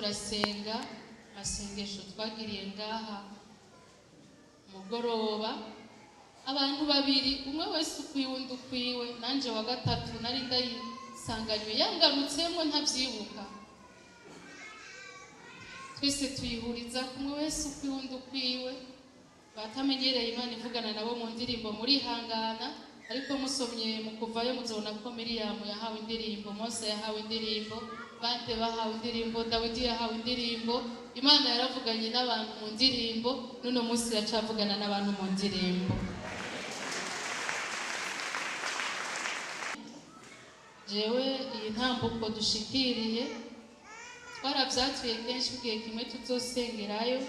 Turasenga amasengesho twagiriye ngaha mugoroba, abantu babiri, umwe wese ukwiwe undi ukwiwe, nanje wa gatatu nari ndayisanganywe yangarutsemo ntabyibuka. Twese tuyihuriza kumwe, wese ukwiwe undi ukwiwe. Batamenyereye Imana ivugana nabo mu ndirimbo murihangana, ariko musomye mu kuvayo muzobona ko Miriyamu yahawe indirimbo, Mose yahawe indirimbo, bande bahawe indirimbo, Dawidi yahawe indirimbo. Imana yaravuganye n'abantu mu ndirimbo, n'uno munsi iracavugana n'abantu mu ndirimbo. Jewe iyi ntambuko dushikiriye twaravyatuye kenshi, igihe kimwe tuzosengerayo.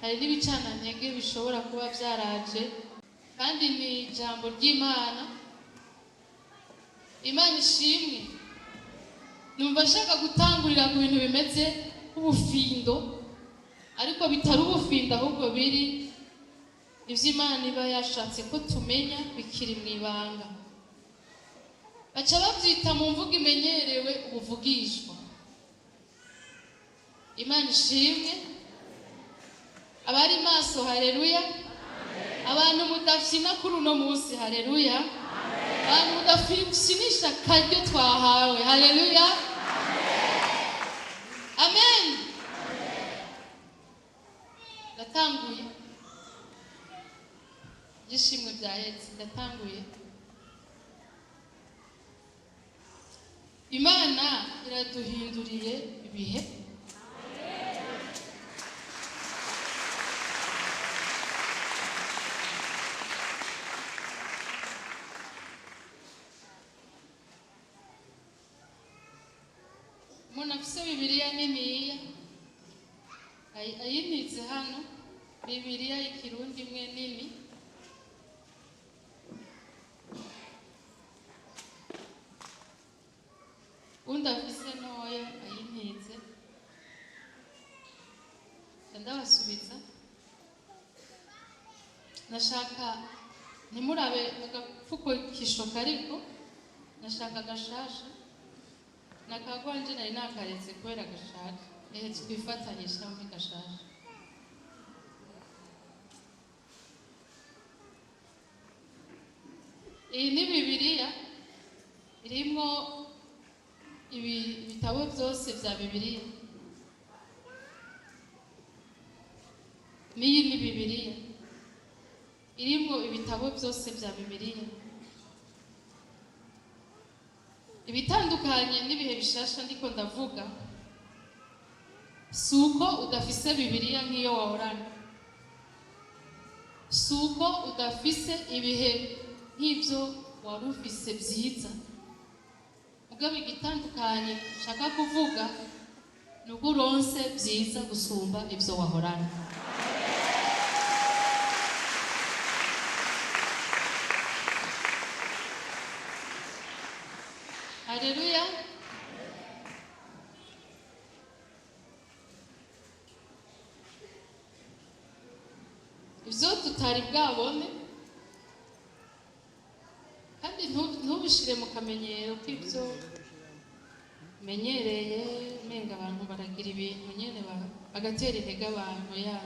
Hari n'ibicanantege bishobora kuba byaraje, kandi ni ijambo ry'Imana. Imana ishimwe. Numva nshaka gutangurira ku bintu bimeze nk'ubufindo, ariko bitari ubufindo, ahubwo biri ivyo Imana iba yashatse ko tumenya bikiri mu ibanga. Baca bavyita mu mvugo imenyerewe ubuvugishwa. Imana ishimwe. Abari maso, haleluya. Abantu mudafyina kuri uno munsi, haleluya. Abantu mudafyinisha akaryo twahawe, haleluya, amen. Ndatanguye, ibyishimo byahetse, ndatanguye. Imana iraduhinduriye ibihe. Umuntu afise Bibiliya niniya ayinitse hano, Bibiliya y'ikirundi imwe nini. Undi afise ntoya ayinitse, ndabasubiza. Nashaka ntimurabe agapfukisho kariko, nashaka gashasha nakagwanje nari nakaretse kubera gashaje. Ehe, twifatanyisha muri gashasha. Iyi ni Bibiliya irimwo ibitabo byose bya Bibiliya. N'iyi ni Bibiliya irimwo ibitabo byose bya Bibiliya. Ibitandukanye n'ibihe bishasha ndiko ndavuga si uko udafise Bibiliya nk'iyo wahorana, si uko udafise ibihe nk'ibyo wari ufise byiza. Mugabo igitandukanye nshaka kuvuga ni uko uronse byiza gusumba ibyo wahorana. Haleluya. Ibyo tutari bwabone, kandi ntubishire mu kamenyero k'ibyo menyereye, umenga abantu baragira ibintu nyene bagatera intege abantu. Ya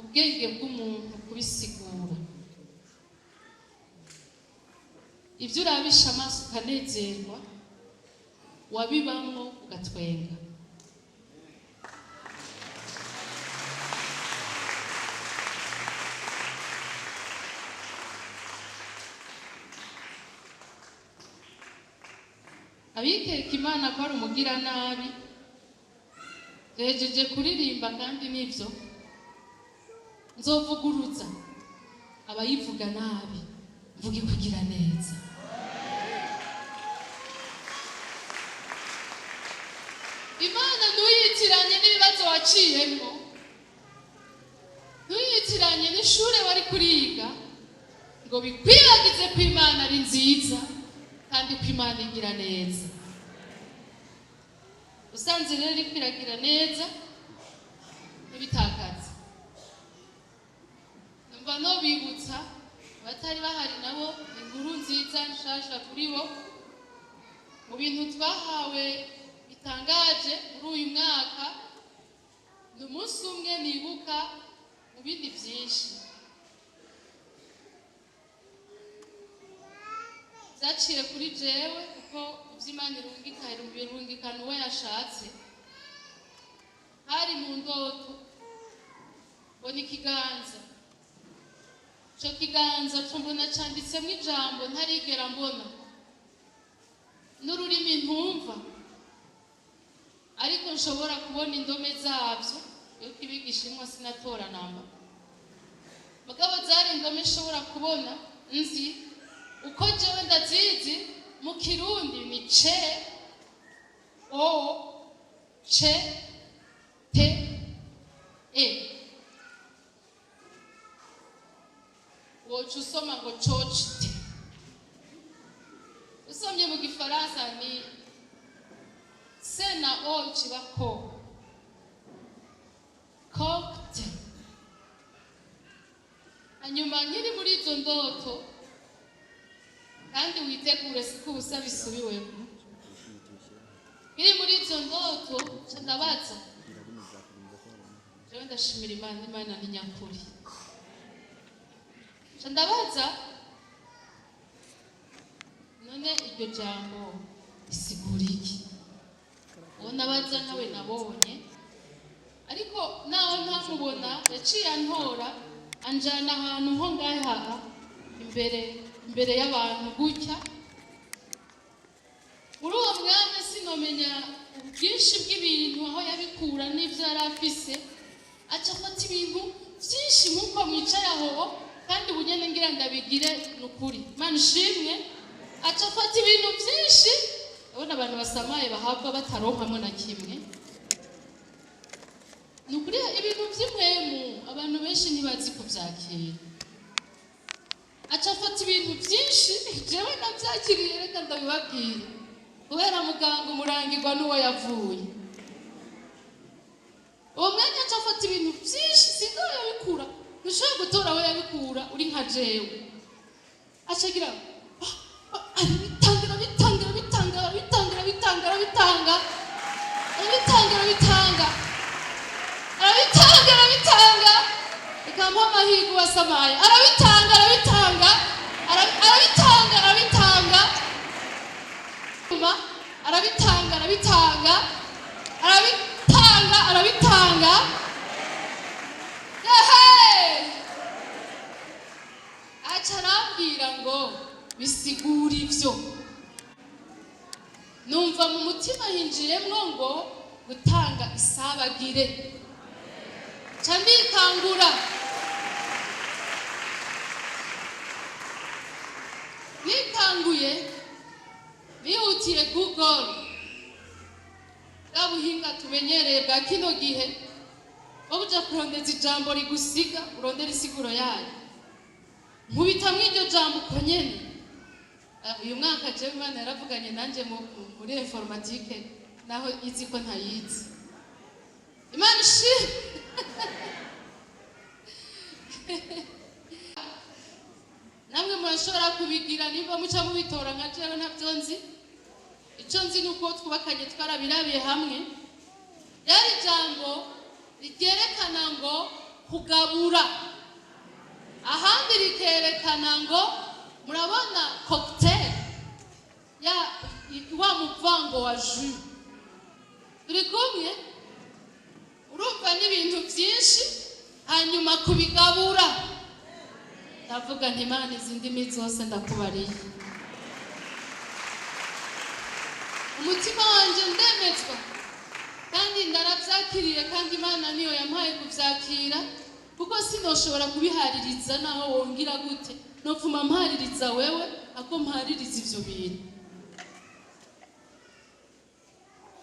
ubwenge bw'umuntu kubisigura, ibyo urabisha amaso ukanezerwa, wabibamwo ugatwenga. Abikeka Imana ko ari umugiranabi, duhejeje kuririmba, kandi nibyo, nzovuguruza abayivuga nabi, mvuge kugira neza. Imana ntuyitiranye n'ibibazo waciyemo, ntuyitiranye n'ishure wari kuriga, ngo bikwibagize ko Imana ari nziza kandi ko Imana igira neza. Usanze rero iriko iragira neza, ntibitakaze. Numva nobibutsa abatari bahari nabo inkuru nziza nshasha kuri bo. Mu bintu twahawe Utangaje muri uyu mwaka, ni umunsi umwe nibuka mu bindi byinshi byaciye kuri jewe, kuko iby'Imana irungika birungikana uwo yashatse. Hari mu ndoto, mbona ikiganza. Ico kiganza mbona canditsemwo ijambo ntarigera mbona, n'ururimi ntumva, ariko nshobora kubona indome zabyo. Iyo kibigisha sinatora namba, mugabo zari indome nshobora kubona, nzi uko jewe ndazizi. Mu Kirundi ni C O C T E. Woca usoma ngo cocte. Usomye mu Gifaransa ni C na O kiba ko cocte. Hanyuma nkiri muri izo ndoto, kandi witegure, siko ubusa bisubiwemo, nkiri muri izo ndoto nca ndabaza. Jewe ndashimira Imana, Imana ni nyakuri. Nca ndabaza: none iryo jambo risigura iki? Uwo nabaza nawe nabonye, ariko naho ntamubona, yaciye antora anjana ahantu nko ngaha imbere y'abantu gutya. Muri uwo mwanya sinomenya ubwinshi bw'ibintu aho yabikura n'ibyo yari afise. Aca afata ibintu byinshi nk'uko mwicaye aho, kandi ubu nyene ngira ndabigire. Ni ukuri, Imana ishimwe. Aca afata ibintu byinshi. Ndabona abantu basamaye bahabwa bataronkamo na kimwe. Ni ukuri, ibintu by'impwemu abantu benshi ntibazi kubyakira. Aca afata ibintu byinshi. Jewe nabyakiriye, reka ndabibabwire, kubera muganga umurangirwa n'uwo yavuye. Uwo mwanya aca afata ibintu byinshi, sinzi aho yabikura. Ntushobora gutora aho yabikura uri nka jewe. Aca agira arabitanga, arabitanga, arabitanga, arabitanga, arabitanga, arabitanga, arabitanga, arabitanga, arabitanga, arabitanga. Reka mpa amahirwe wasamaye. Arabitanga, arabitanga, arabitanga, arabitanga, arabitanga, arabitanga, arabitanga, arabitanga. Ehe, aca arambwira ngo bisigura ivyo. Numva mu mutima hinjiyemwo ngo gutanga isabagire. Ca ndikangura. Nikanguye, nihutiye Google, bwa buhinga tumenyereye bwa kino gihe bwo kuja kurondeza ijambo rigusiga, urondera isiguro yayo. Nkubitamwo iryo jambo uko nyene. Uyu mwaka jewe Imana yaravuganye nanje muri informatique, naho izi ko ntayizi. Imana ishimwe. Namwe murashobora kubigira nimba muca mubitora nka jewe. Ntabyo nzi. Icyo nzi ni uko twubakanye twarabirabiye hamwe. Ryari ijambo ryerekana ngo kugabura, ahandi rikerekana ngo murabona cocktail ya wa muvango wa jus. Turi kumwe? Urumva n'ibintu byinshi, hanyuma kubigabura. Ndavuga nti: Imana, izi ndimi zose ndakubariye. Umutima wanje ndemezwa, kandi ndarabyakiriye, kandi Imana niyo yampaye kubyakira, kuko sinoshobora kubihaririza naho wongira gute. Nopfuma mpaririza wewe ako mpaririza ivyo bintu.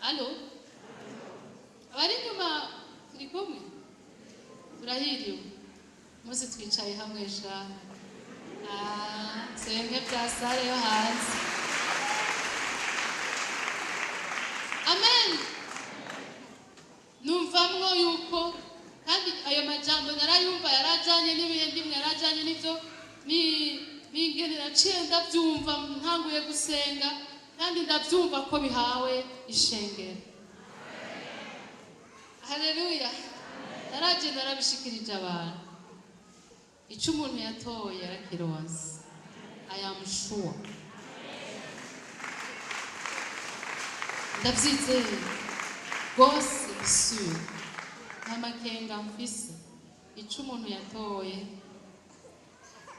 Alo, abari inyuma, turi kumwe, turahiriwe. Umunsi twicaye hamwe sha. Ah, senge bya sare yo hanze. Amen. Numvamwo yuko kandi ayo majambo narayumva, yarajanye n'ibihe ndimwe, yarajanye n'ivyo n'ingene naciye ndabyumva ntanguye gusenga, kandi ndabyumva ko bihawe ishengero. Haleluya! Naraje narabishikirije abantu. Icyo umuntu yatoye yarakironse. I am sure, ndabyizeye rwose, sûr, nta makenga mfise. Icyo umuntu yatoye,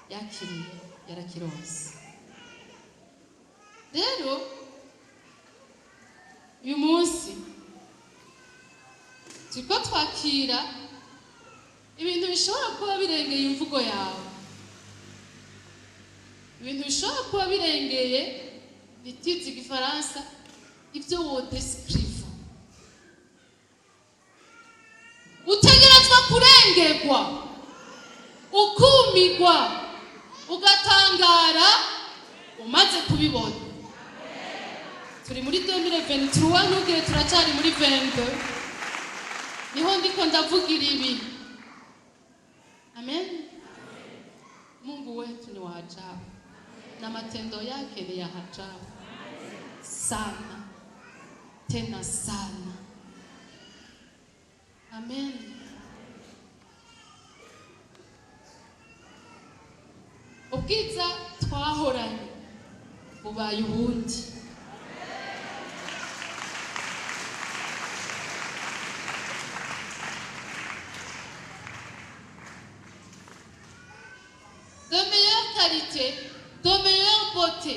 yakiriye, yarakironse. Rero uyu munsi turiko twakira ibintu bishobora kuba birengeye imvugo yawe, ibintu bishobora kuba birengeye bitize igifaransa, ibyo wodescriva. Utegerezwa kurengerwa, ukumigwa, ugatangara umaze kubibona. Turi muri 2023, ntugire turacyari muri 22. Niho ndiko ndavugira ibi. Amen. Mungu wetu ni wa ajabu na matendo yake ni ya ajabu sana tena sana. Amen. Ubwiza twahoranye bubaye ubundi. De meilleure qualité, de meilleure beauté,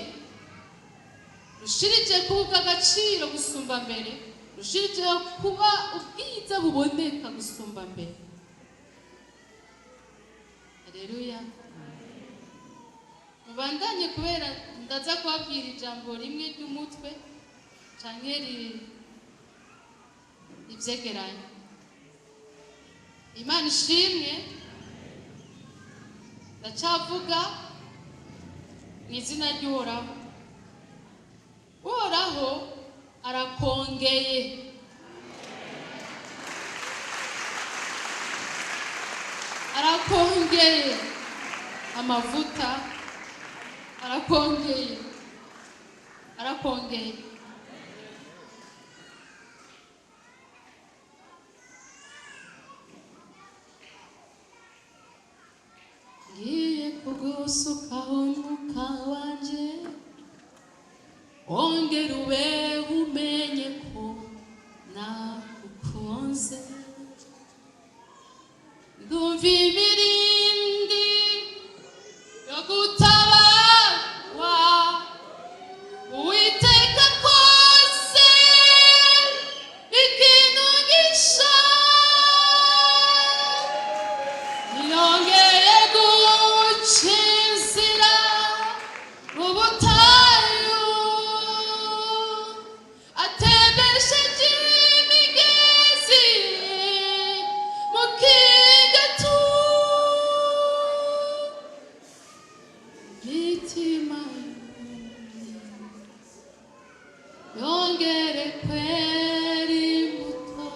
rushirije kuba agaciro gusumba mbere, rushirije kuba ubwiza buboneka gusumba mbere. Haleluya! Mubandanye, kubera ndaza kubabwira ijambo rimwe ry'umutwe canke ivyegeranyo. Imana ishimwe. Ndacavuga mu izina ry'Uhoraho. Uhoraho arakongeye. Arakongeye amavuta, arakongeye, arakongeye. Ngiye kugusukaho umwuka wanje, wongera ubeho, umenye ko nagukunze. Ndumva imirindi yo gutabarwa. Uwiteka kose ikintu gisha, yongeye guca inzira mu butayu, atembesheje imigezi mu kigatu. Imitima yongere kwera imbuto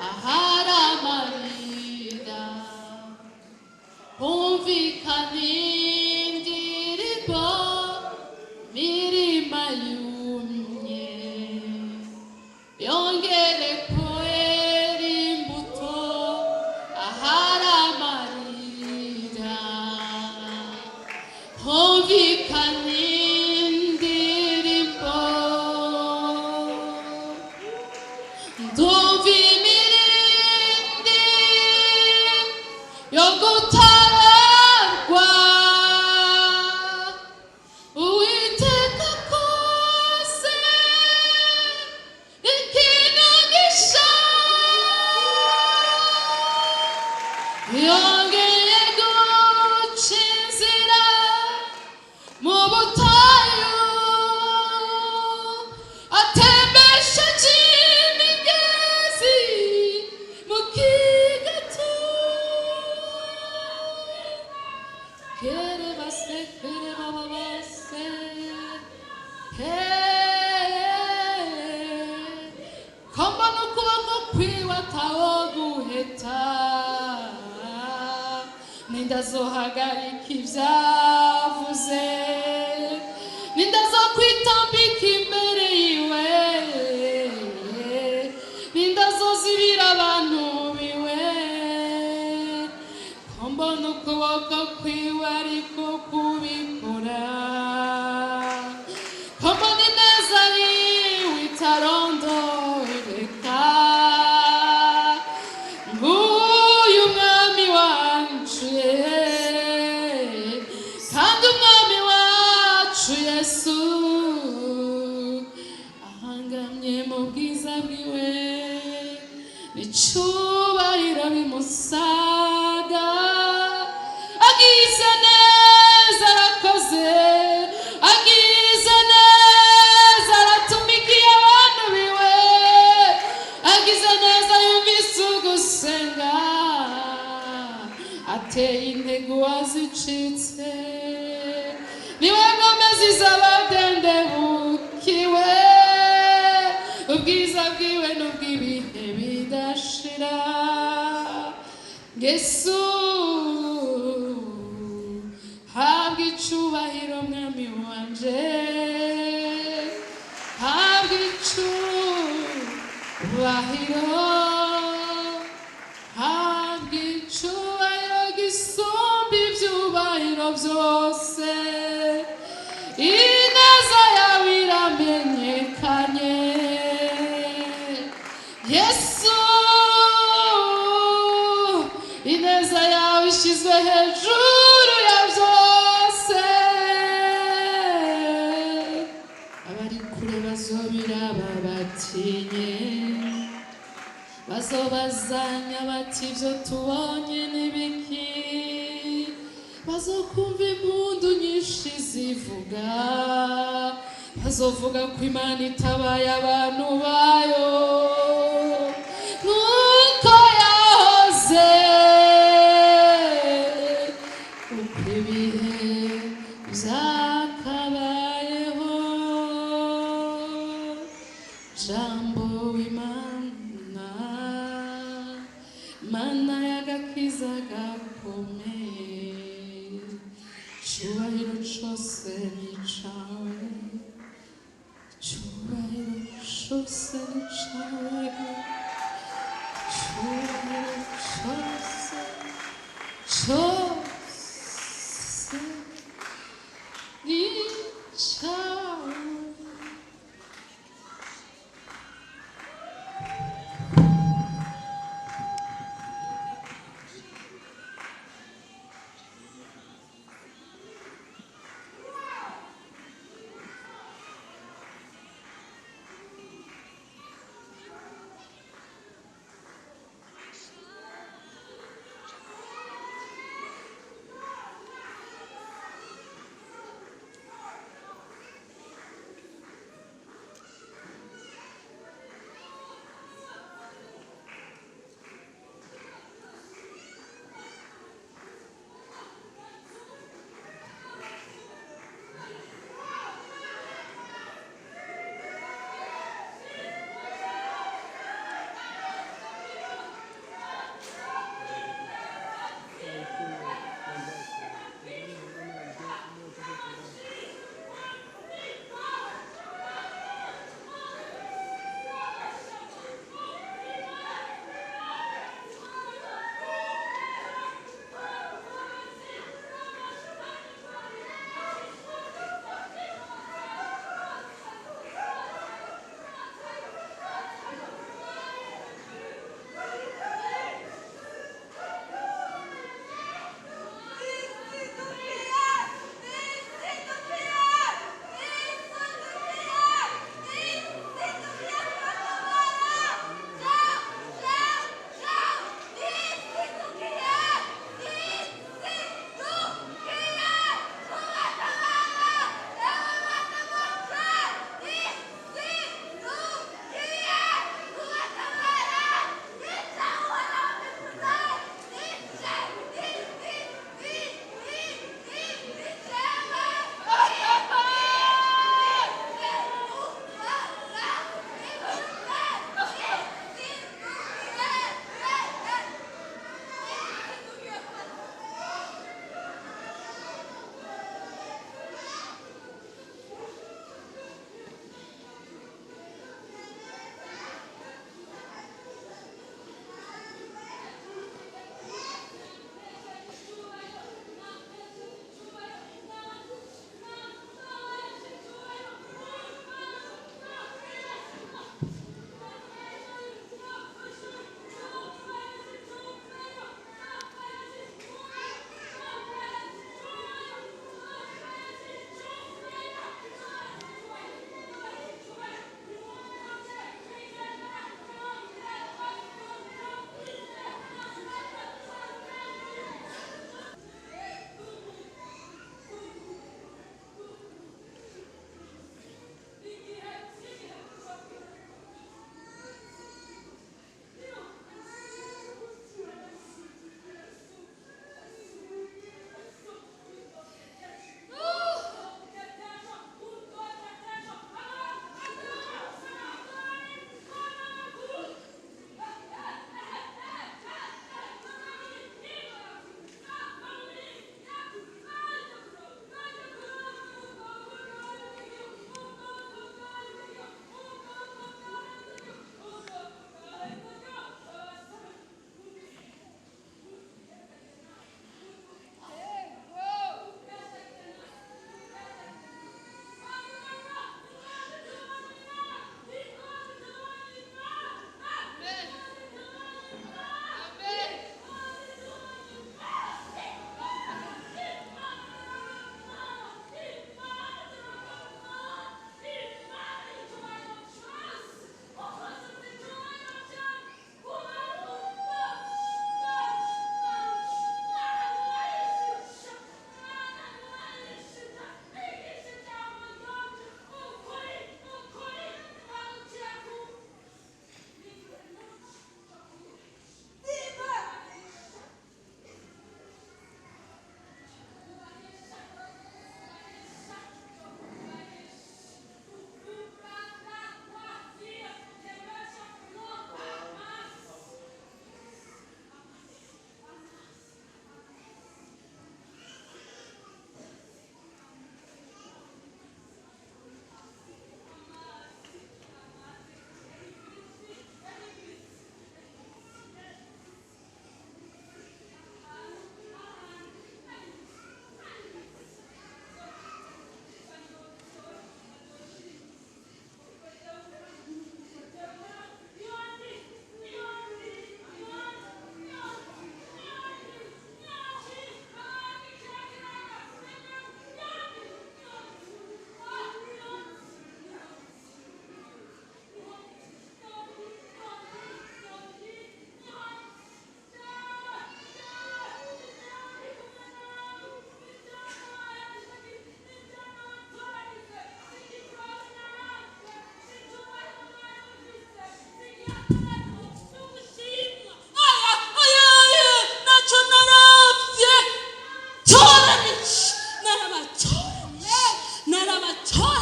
ahari amarira, humvikana indirimbo mirima yumye, yongere kwera imbuto ahari amarira, humvikana indirimbo. Ndumva imirindi yo gutabarwa. Uwiteka kose ikintu gisha, yongeye guca inzira mu butayu, atembesheje imigezi mu kigatu. Kere base, kere baba base. Ko mbona ukuboko kwiwe atawo guheta, nindazohagarika ibyavuze, nindazokwitambika imbere yiwe, nindazozibira. Wacu Yesu ahangamye mu bwiza bwiwe, n'icubahiro bimusaga. Agize neza, arakoze, agize neza, aratumikiye abantu biwe. Agize neza, yumvise ugusenga, ateye intego uwazicitse. Niwe nkomezi z'abadendebukiwe, ubwiza bwiwe n'ubw'ibihe bidashira. Yesu, habwa icubahiro, mwami wanje, habwa icubahiro, habwa icubahiro gisumba ivyubahiro byose. Ineza yawe iramenyekanye, Yesu, ineza yawe ishyizwe hejuru ya byose. Abari kure bazobiraba batinye, bazobazanya bati: "Ibyo tubonye n'ibiki?" Bazokumva impundu nyinshi zivuga, bazovuga ko Imana itabaye abantu bayo nk'uko yahoze, uko ibihe byakabayeho. Jambo w'Imana, Mana y'agakiza gakomeye, cyubahiro cose ni cawe, cyubahiro cose ni cawe, cyubahiro cose cose ni cawe.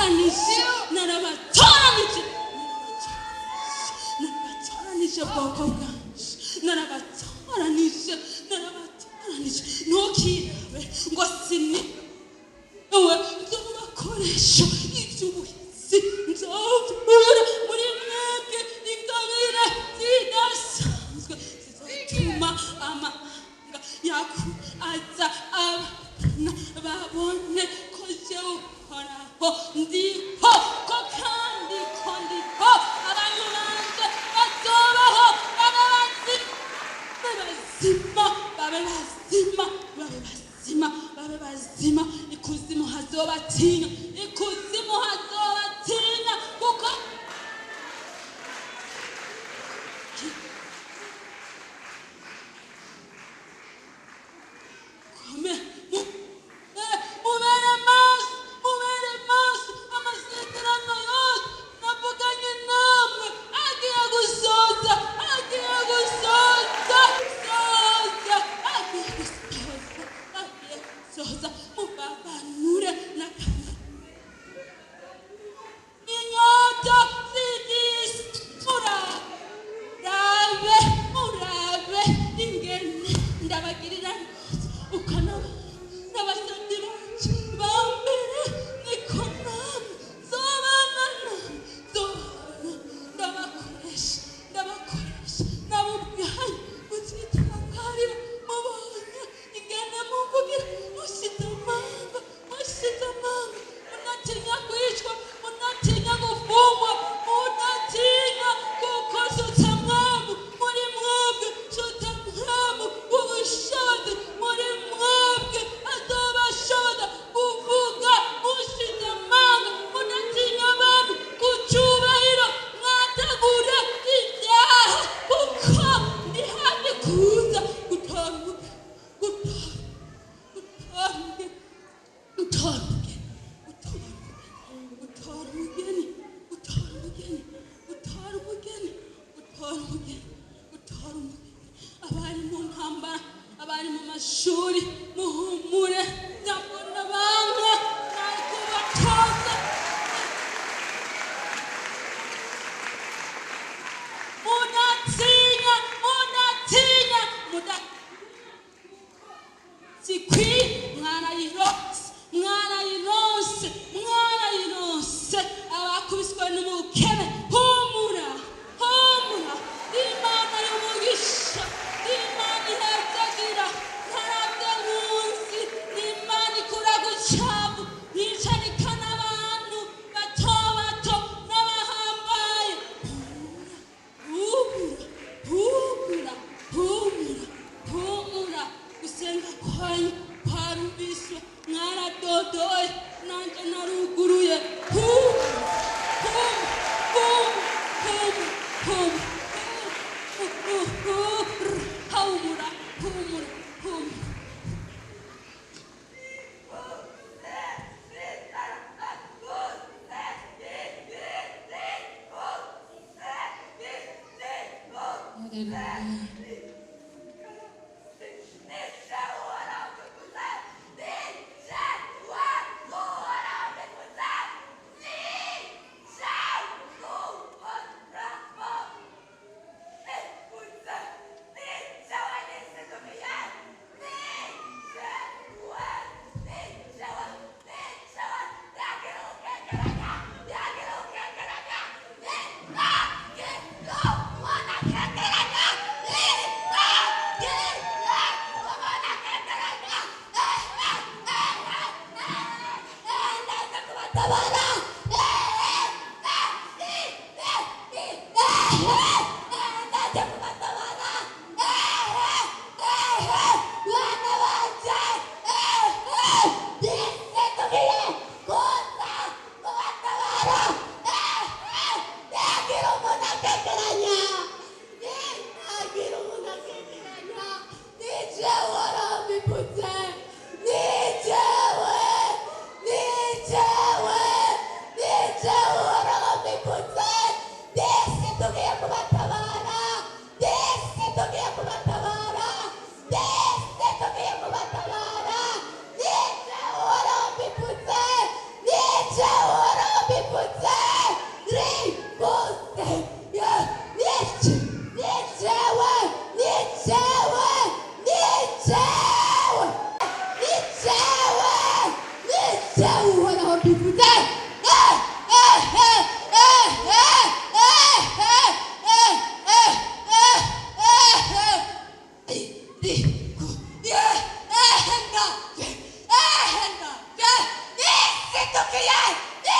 Narabatoranije, narabatoranije, narabatoranije bwoko bwanje, narabatoranije, narabatoranije. Ntukirabe ngo sini we nzobakoresha iby'ubuhinzi, nzovura muri mwebwe ingabire zidasanzwe zizotuma amahanga yaku aza abana babone ko jewe Uhoraho ndiho, ko kandi ko ndiho. Abantu banje bazobaho, babe bazima, babe bazima, babe bazima, babe bazima. Ikuzimu hazobatinya, ikuzimu hazobatinya, kuko kome mubere maso, mubere maso. Amasezerano yose navuganye namwe agiye gusoza, agiye gusoza, soza, agiye gusoza, agiye gusoza. Mubabanure n'akanwa inyota z'iby'isi. Murabe, murabe ingene ndabagirira neza uko n'abasabyi banje ba mbere, niko namwe nzobana namwe, nzobana. Ndabakoresha, ndabakoresha, nabo ubwanyu muzitangarira mubonye ingene mumvugira mushize amanga, mushize amanga, munatinya kwicwa, munatinya gufungwa, munatinya, kuko nsutse mwemu muri mwebwe, nsutse mwemu ubushobozi muri mwebwe azobashoboza kuvuga mushize amanga, munatinya abantu ku cyubahiro. Mwategure ibyaha, kuko ndi hafi kuza gutora umugeni, gutora, gutora umugeni, gutora umugeni, gutora umugeni, gutora umugeni, gutora umugeni, gutora umugeni, gutora umugeni. Abari mu ntambara, abari mu mashuri, muhumure, nyabona bamwe nari kubatoza. Munatinya, munatinya, sikwi mwarayironse, mwarayironse, mwarayironse. Abakubiswe n'ubukene, humura, humura. Imana y'umugisha, Imana ihezagira ntarabye munsi, Imana ikura gucavu yicarikana abantu bato bato n'abahambaye. Humura, humura, humura, humura. Gusenga kwanyu kwarumviswe, mwaradodoye nanjye naruguruye. Humura, humura, humura, humura, humura, humura, humura. Haleluya.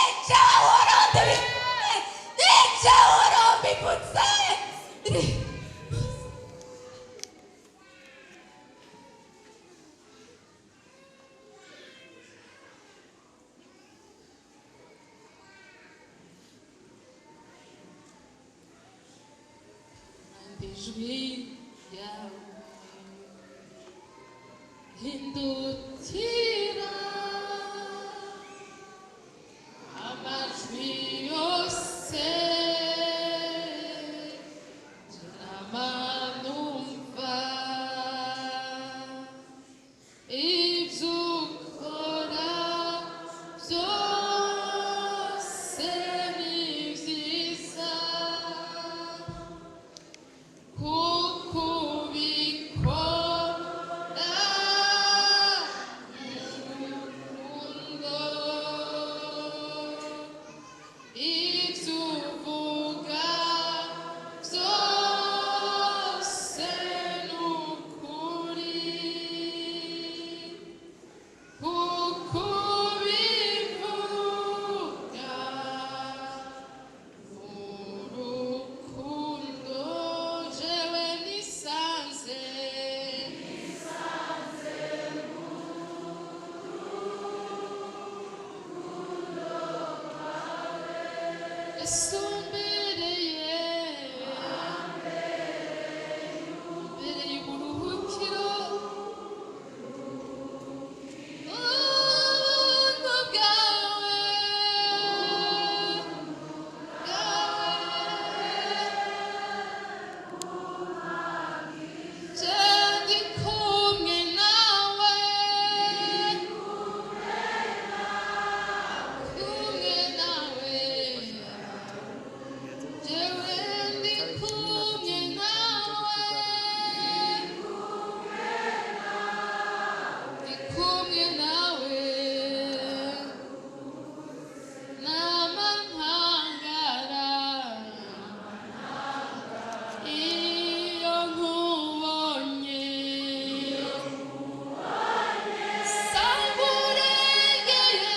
Nijewe ndabivuze, nijewe mbivuze. Ijwi ryawe hindukira amajwi yose nama numva ibyo ukora byose ni byiza kuko ubikora urukundo ibyo uvuga byose ni ukuri kuko ubivuga urukundo jewe nisanze Yesu mbereye uburuhukiro ubuntu bwawe ndi kumwe nawe kumwe nawe jewe ndi kumwe nawe ndi kumwe nawe nama ntangara iyo nkubonye sanga urengeye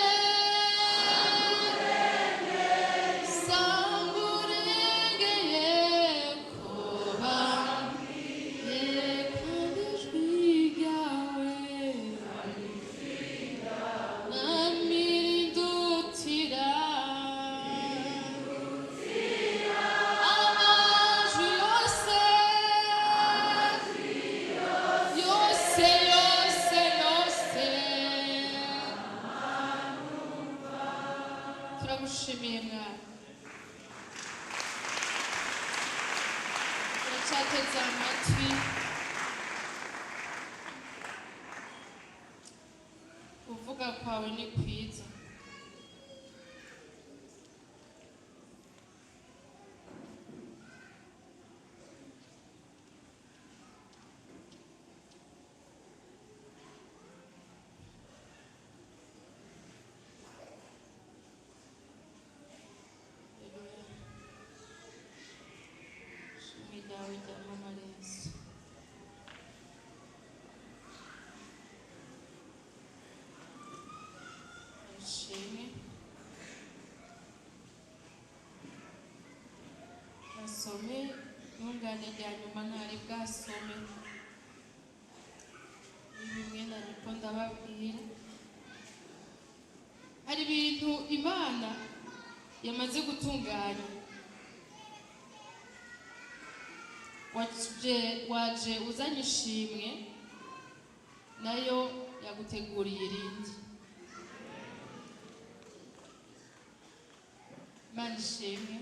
sanga urengeye kuba kandi ijwi ryawe namindutira amajwi yose yose yose yose turagushimiye mwana turacyateze amatwi kuvuga kwawe ni kwiza Ishimwe ryawe ryamamare Yesu. Ishimwe basome intungane rya nyuma ntari bwasome ni bimwe nariko ndababwira hari ibintu Imana yamaze gutunganya waje uzanye ishimwe nayo yaguteguriye irindi Imana ishimwe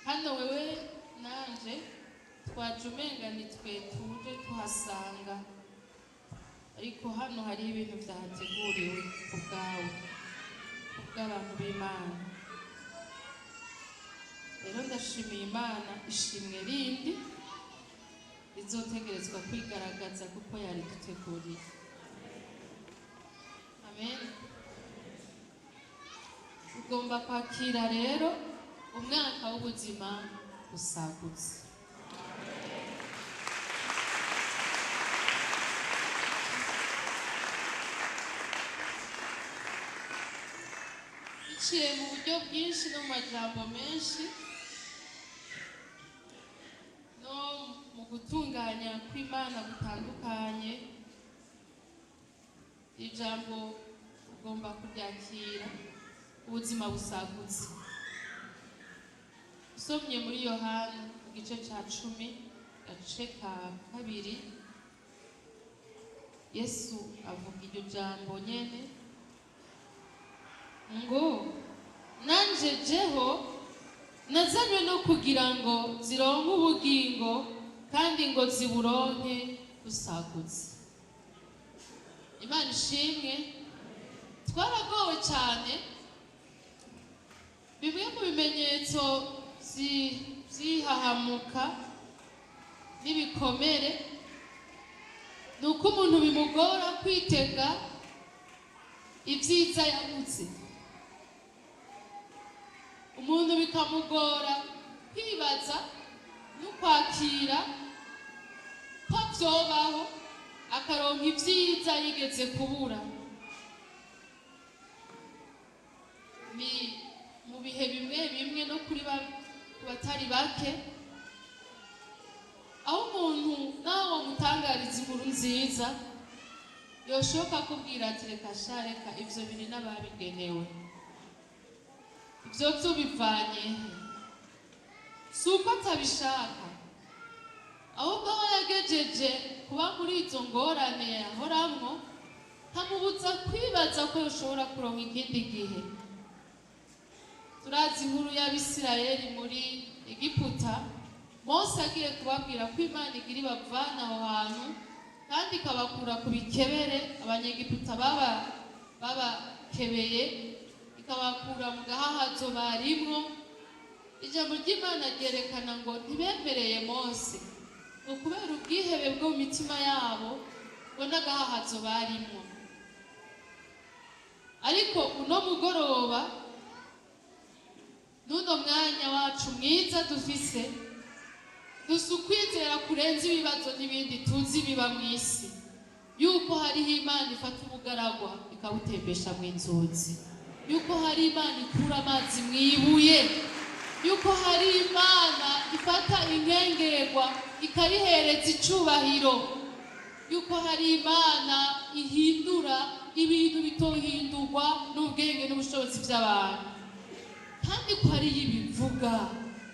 hano wewe nanje twaje umenga ni twe tuje tuhasanga ariko hano hari ibintu byahateguriwe ku bwawe ku bw'abantu b'Imana rero ndashimiye Imana ishimwe rindi rizotegerezwa kwigaragaza kuko yariduteguriye amen ugomba kwakira rero umwaka w'ubuzima usagutse Biciye mu buryo bwinshi no mu majambo menshi no mu gutunganya kw'Imana gutandukanye, ijambo ugomba kuryakira ubuzima busagutse. Usomye muri Yohana mu gice ca 10, gace ka 2, Yesu avuga iryo jambo nyene ngo: "Nanje jeho nazanywe no kugira ngo zironke ubugingo, kandi ngo ziburonke busagutse." Imana ishimwe. Twaragowe cyane. Bimwe mu bimenyetso vy'ihahamuka n'ibikomere ni uko umuntu bimugora kwitega ibyiza yabuze, umuntu bikamugora kwibaza no kwakira ko vyobaho akaronka ibyiza yigeze kubura. Ni mu bihe bimwe bimwe no kuri ku batari bake, aho umuntu nawe wamutangariza inkuru nziza yoshoka kubwira ati: "Reka sha, reka, ivyo biri n'ababigenewe, ivyo vyo bivanye he?" Si uko atabishaka, ahubwo aho yagejeje kuba muri izo ngorane yahoramwo hamubuza kwibaza ko yoshobora kuronka ikindi gihe. Turazi inkuru y'Abisirayeli muri Egiputa. Mose agiye kubabwira ko Imana igira ibavana aho hantu kandi ikabakura ku bikebere Abanyegiputa baba babakebeye, ikabakura mu gahahazo barimwo, ijambo ry'Imana ryerekana ngo ntibemereye Mose, ngo kubera ubwihebe bwo mu mitima yabo, ngo n'agahahazo barimwo. Ariko uno mugoroba n'uno mwanya wacu mwiza dufise, dusa ukwizera kurenza ibibazo n'ibindi tuzi biba mu isi, yuko hariho Imana ifata ubugaragwa ikabutembesha mu inzuzi, yuko hari Imana ikura amazi mu ibuye, yuko hari Imana ifata inkengerwa ikayihereza icubahiro, yuko hari Imana ihindura ibintu bitohindurwa n'ubwenge n'ubushobozi by'abantu, kandi ko ariyo ibivuga.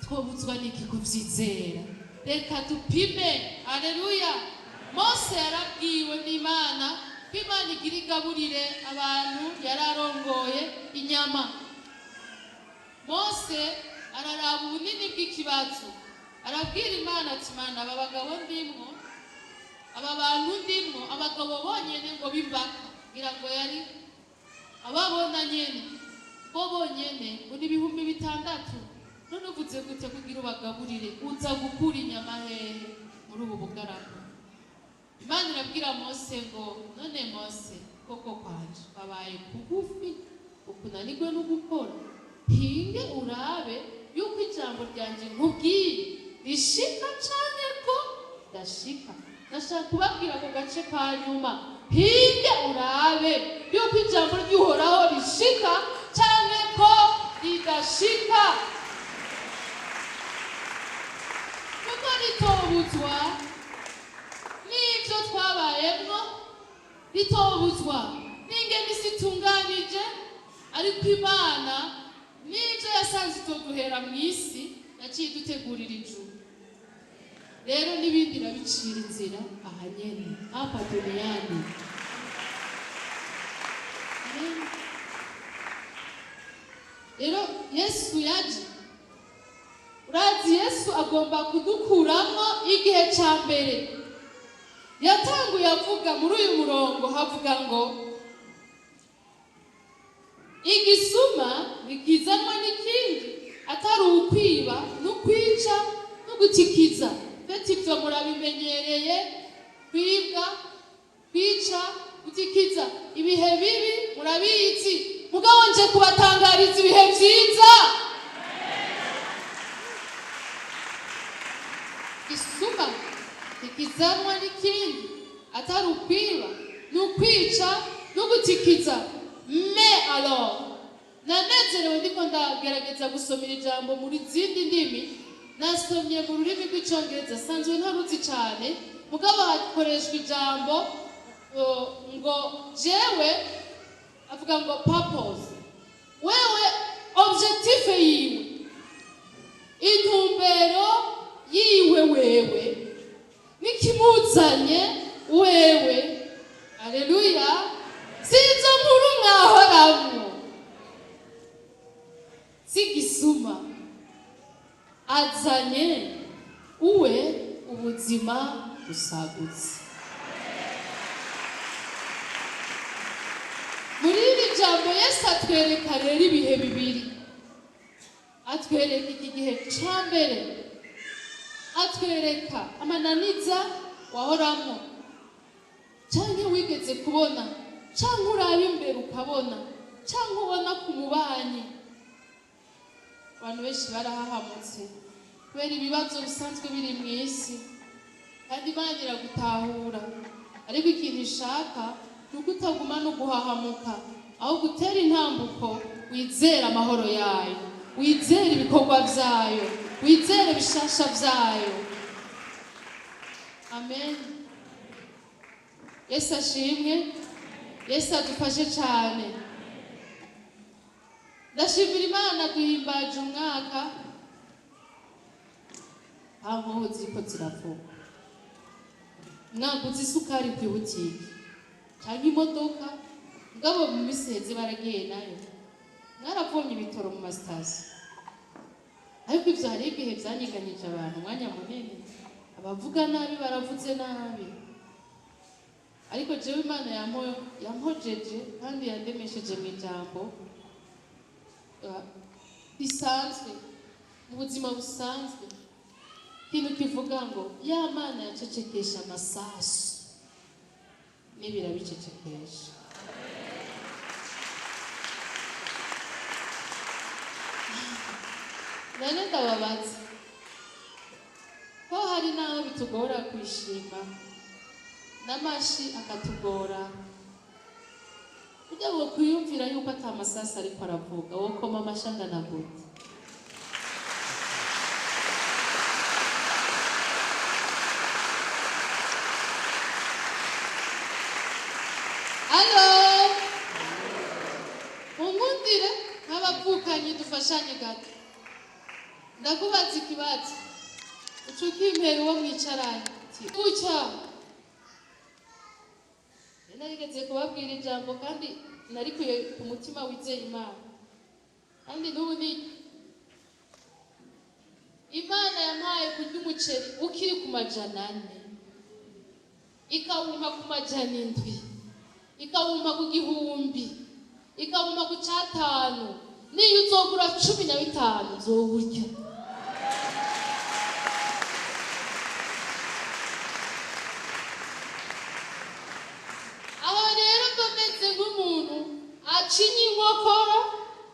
Twobuzwa n'iki kuvyizera? Reka dupime. Aleluya. Mose yarabwiwe n'Imana ko Imana igira igaburire abantu yari arongoye inyama. Mose araraba ubunini bw'ikibazo, arabwira Imana ati: "Imana, aba bagabo ndimwo, aba bantu ndimwo, abagabo bonyene ngo b'imbaka," ngira ngo yari ababona nyene, bo bonyene ngo ni 6000, "none uvuze gute kugira ubagaburire? Uza gukura inyama hehe muri ubu bugaragwa?" Imana irabwira Mose ngo: "None Mose, koko kwanje babaye kugufi, ukunanirwe no gukora? Hinge urabe yuko ijambo ryanje nkubwiye rishika canke ko dashika." Ndashaka kubabwira ako gace ka nyuma: hinge urabe yuko ijambo ry'Uhoraho rishika canke ko ridashika, kuko ritobuzwa n'ibyo twabayemwo, ritobuzwa n'ingene isi itunganije. Ariko Imana n'ibyo yasanze itoduhera mu isi, yaciye idutegurira ijuru. Rero n'ibindi irabicira inzira aha nyene, hapa duniani. Amen. Rero Yesu yaje, urazi, Yesu agomba kudukuramo. Igihe cya mbere yatanguye avuga muri uyu murongo, havuga ngo: "Igisuma ntikizanwa n'ikindi atari ukwiba n'ukwica no gutikiza." Fete, ibyo murabimenyereye: kwibwa, kwica, gutikiza. Ibihe bibi murabizi, mugabo nje kubatangariza ibihe byiza. Isuma ntikizanwa n'ikindi atari ukwiba n'ukwica no gutikiza. Mais alors, Nanezerewe ndiko ndagerageza gusomera ijambo muri zindi ndimi. Nasomye mu rurimi rw'Icyongereza, sanzwe ntaruzi cyane, mugabo hakoreshwa ijambo ngo jewe, avuga ngo purpose, wewe objectif yiwe, intumbero yiwe, wewe nikimuzanye wewe. Aleluya! Si izo nkuru mwahoramwo, si gisuma, azanye uwe ubuzima busagutse. Muri iri jambo Yesu atwereka rero ibihe bibiri. Atwereka iki gihe ca mbere, atwereka amananiza wahoramo canke wigeze kubona, canke uraba imbere ukabona, canke ubona ku mubanyi. Abantu benshi barahahamutse kubera ibibazo bisanzwe biri mu isi, kandi Imana iragutahura. Ariko ikintu ishaka ni uko utaguma no guhahamuka, aho gutera intambuko, wizera amahoro yayo, wizera ibikorwa byayo, wizere ibishasha byayo. Amen. Yesu ashimwe. Yesu adufashe cyane. Ndashimira Imana, duhimbaje umwaka nta nkoho ziriko ziravuga. Mwaguze isukari ku ibutike cyangwa imodoka, mugabo mu minsi iheze baragiye nayo, mwaravomye ibitoro mu masitasiyo. Ariko ibyo hari igihe byanyeganyije abantu umwanya munini, abavuga nabi baravuze nabi. Ariko jewe Imana yampojeje kandi yandemesheje mu ijambo risanzwe, mu buzima busanzwe, ikintu kivuga ngo ya Mana yacecekesha amasasu n'ibirabicecekesha. None ndababaza ko hari n'aho bitugora kwishima, n'amashi akatugora, burya wokwiyumvira yuko ata masasu ariko aravuga, wokoma amashi angana gute? Allô, munkundire nk'abavukanyi dufashanye gato. Ndakubaza ikibazo, uca ukimpera uwo mwicaranye gutya. Narigeze kubabwira ijambo kandi narikuye ku mutima wizeye Imana, kandi n'ubu ni Imana yampaye kurya umuceri ukiri ku 400, ikawumpa ku 700, ikawumpa ku 1000, ikawumpa ku 5. Niyo uzogura 15 uzowurya. Aho rero mba meze nk'umuntu acinya inkokora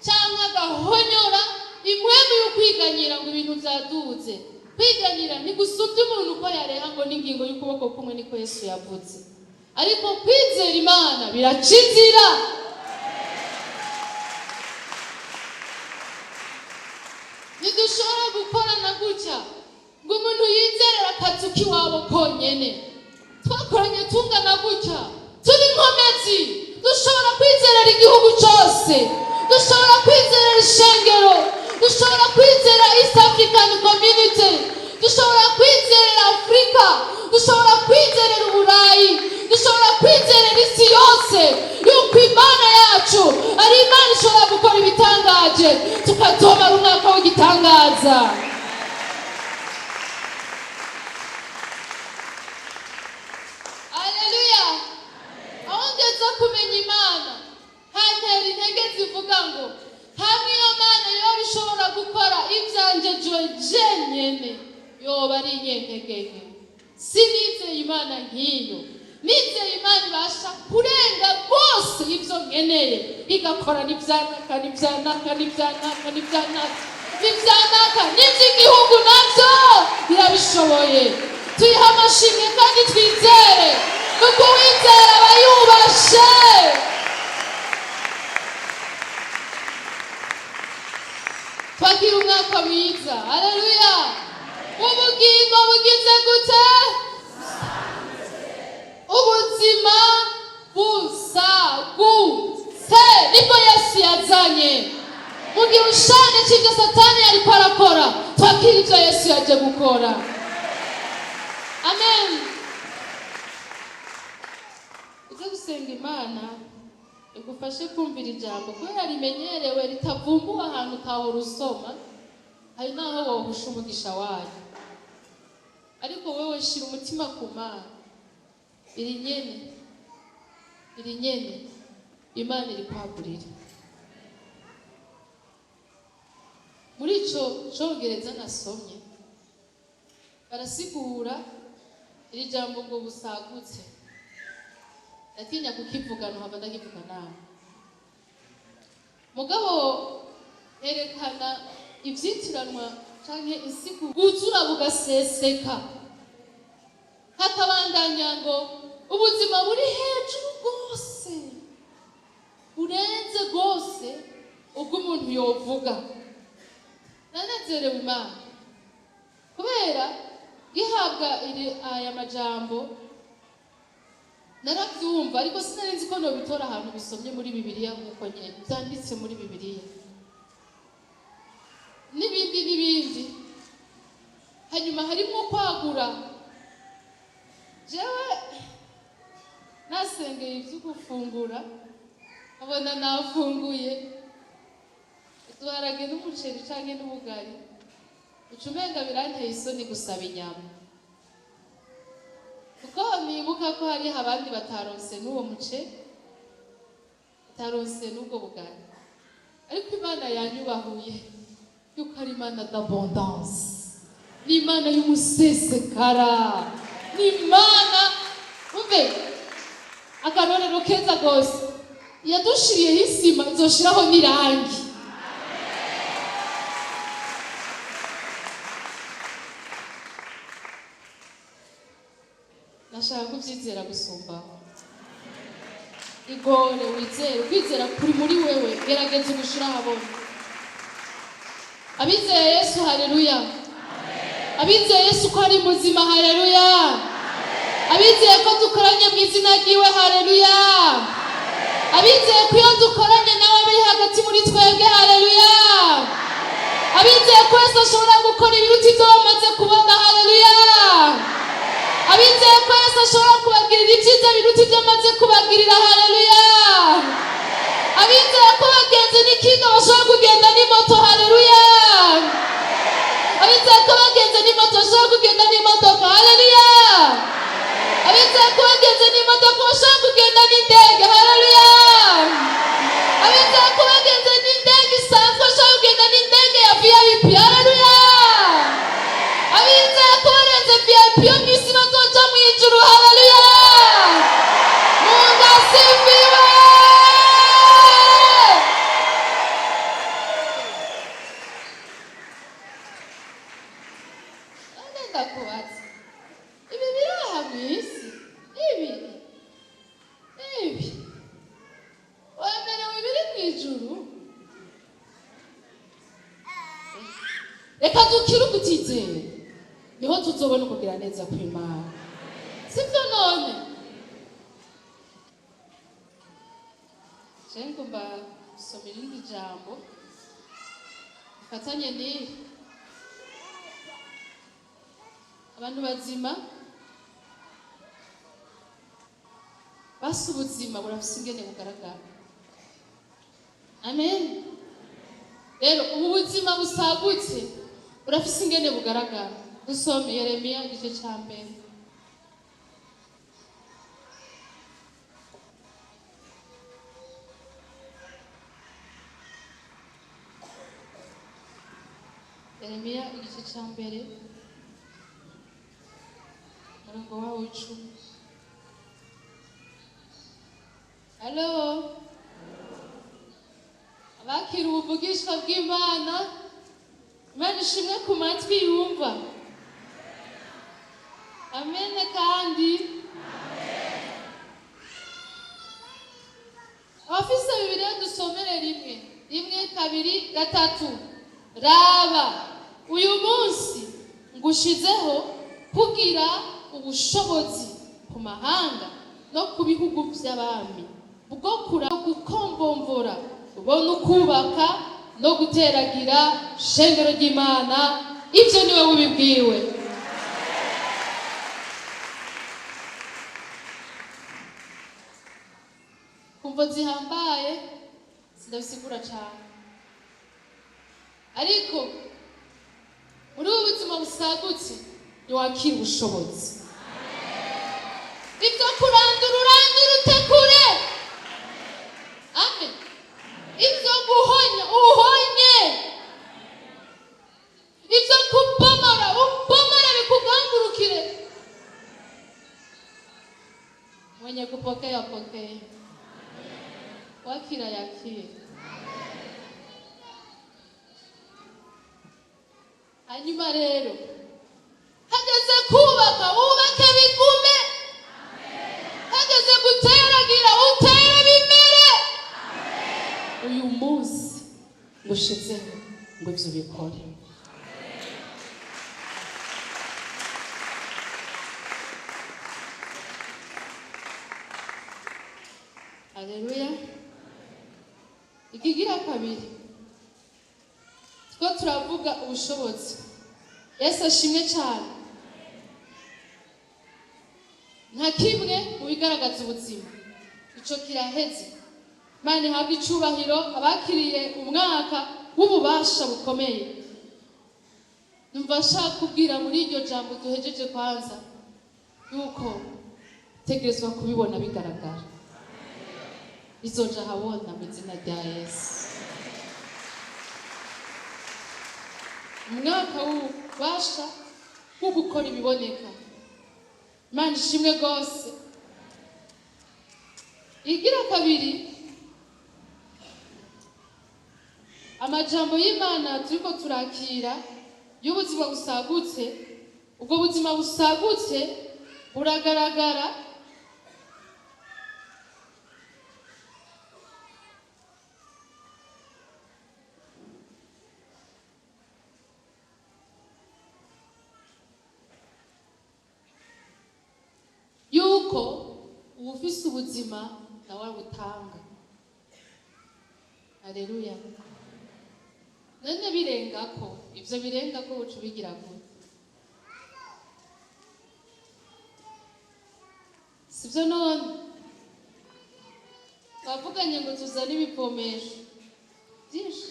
cyangwa agahonyora impwemu yo kwiganyira ngo ibintu byaduze. Kwiganyira ntigusumbya umuntu uko yareha ngo n'ingingo y'ukuboko kumwe, niko Yesu yavuze. Ariko kwizera Imana biraca inzira. Ntidushobora gukorana gutya ngo umuntu yizerere akazu k'iwabo konyene. Twakoranye tungana gutya, turi inkomezi, dushobora kwizerera igihugu cyose, dushobora kwizerera ishengero, dushobora kwizera East African Community, dushobora kwizerera Afurika, dushobora kwizerera Uburayi, dushobora kwizerera isi yose yuko Imana yacu ari Imana ishobora gukora ibitangaje, tukazomara umwaka w'igitangaza. Aleluya! Aho ngeze kumenya Imana hantera intege zivuga ngo hamwe iyo Mana yoba ishobora gukora ibyanjye jenyene, yoba ari inyentege nke. Sinizeye Imana nk'iyo, nizeye Imana ibasha kurenga rwose ibyo nkeneye, igakora n'ibyanaka n'ibyanaka n'ibyanaka n'ibyanaka n'ibyanaka n'iby'igihugu nabyo birabishoboye. Tuyihe amashimwe kandi twizere, kuko uwizera aba yubashe. mwiza. Haleluya. Ubugingo bugize gute? Ubuzima busagutse nibwo Yesu yazanye. Mu gihe ushane cy'ibyo Satani yariko arakora, twakira ibyo Yesu yaje gukora. Amen. Uze gusenga Imana igufashe kumvira ijambo, kubera rimenyerewe ritavumbuwe ahantu utahora usoma, hari n'aho wohusha umugisha wayo. Ariko wewe shira umutima ku Mana. Iri nyene, iri nyene Imana iri kwagurira. Muri ico congereza nasomye barasigura iri jambo ngo busagutse. Ndatinya kukivuga nohava ndakivuga nabi, mugabo erekana ivyitiranwa canke insigo bwuzura bugaseseka, hakabandanya ngo ubuzima buri hejuru rwose, burenze rwose ubwo umuntu yovuga. Nanezerewe Imana kubera gihabwa aya majambo naravyumva, ariko sinari nzi ko nobitora ahantu bisomye muri Bibiliya nk'uko nyene vyanditse muri Bibiliya n'ibindi n'ibindi. Hanyuma harimwo kwagura. Jewe nasengeye ivyo gufungura, nkabona nafunguye uduharage n'umuceri canke n'ubugari, uca umenga biranteye isoni gusaba inyama, kuko nibuka ko hariho abandi bataronse n'uwo muceri, bataronse n'ubwo bugari. Ariko Imana yanyubahuye yuko ari Imana d'abondance, ni Imana y'umusesekara, ni Imana umve akarorero keza gose yadushiriyeho isima, izoshiraho n'irangi. Nashaka kuvyizera gusumbaho. Igore wizere, ukwizera kuri muri wewe, gerageza ugushira ahabona. Abizeye Yesu, haleluya. Abizeye Yesu ko ari muzima, haleluya. Abizeye ko dukoranye mu izina ryiwe, haleluya. Abizeye ko iyo dukoranye nawe ari hagati muri twebwe, haleluya. Abizeye ko Yesu ashobora gukora ibiruta ibyo bamaze kubona, haleluya. Abizeye ko Yesu ashobora kubagirira ibyiza biruta ibyo amaze kubagirira, haleluya. Abizeye ko bagenzi n'ikinga bashobora kugenda n'imoto, haleluya. Abizeye ko bagenzi n'imoto bashobora kugenda n'imodoka, haleluya. Abizeye ko bagenzi n'imodoka bashobora kugenda n'indege, haleluya. Abizeye ko bagenzi n'indege isanzwe bashobora kugenda n'indege ya VIP, haleluya. Abizeye ko barenze VIP yo mw'isi bazoja mw'ijuru, haleluya. Mungu asifiwe. None ndakubaza, ibi biri aha mw'isi, ibi ibi wemerewe ibiri mw'ijuru? Reka dukire ukutizera, niho tuzobona ukugira neza kw'Imana, sibyo? None je ngomba gusoma irindi jambo rifatanye n'iri. Abantu bazima basi ubuzima burafise ingene bugaragara. Amen. Rero ubu buzima busagutse burafise ingene bugaragara. Dusome Yeremiya igice ca mbere. Yeremiya igice ca mbere, umurongo wawo w'icumi. Halo, abakira ubuvugishwa bw'Imana, Imana ishimwe ku matwi yumva. Amen. Kandi abafise Bibiliya dusomere rimwe, rimwe, kabiri, gatatu. Raba. Uyu munsi ngushizeho kugira ubushobozi ku mahanga no ku bihugu by'abami, bwo kura gukombomvora, ubona ukubaka no guteragira shengero ry'Imana. Ibyo niwe ubibwiwe. Kumvo zihambaye sindabisigura cyane, ariko muri ubu buzima busagutse ntiwakira ubushobozi. Ibyo kurandura urandura utekure, amen. Ibyo guhonya uhonye, ibyo kubomora ubomora bikugangurukire. Mwenye kupokea apokee, wakira yakire. Hanyuma rero hageze kubaka, wubake bigume. Hageze guteragira, utere bimere. Uyu munsi ngushizeho ngo ibyo ubikore. Haleluya. Ikigira kabiri, two turavuga ubushobozi. Yesu ashimwe cyane. Nka kimwe mu bigaragaza ubuzima, ico kiraheze. Imana ihabwe icubahiro. Abakiriye umwaka w'ububasha bukomeye, numva nshaka kubwira muri iryo jambo duhejeje kwanza yuko tegerezwa kubibona bigaragara, bizoja ahabona mu izina rya Yesu. Umwaka w'ububasha wo gukora ibiboneka. Imana ishimwe rwose. Igira kabiri, amajambo y'Imana turiko turakira y'ubuzima busagutse, ubwo buzima busagutse buragaragara yuko uwufise ubuzima nawe abutanga. Haleluya. None birengako, ivyo birengako uca ubigira gute? Sivyo? None twavuganye ngo tuzane ibivomesho byinshi,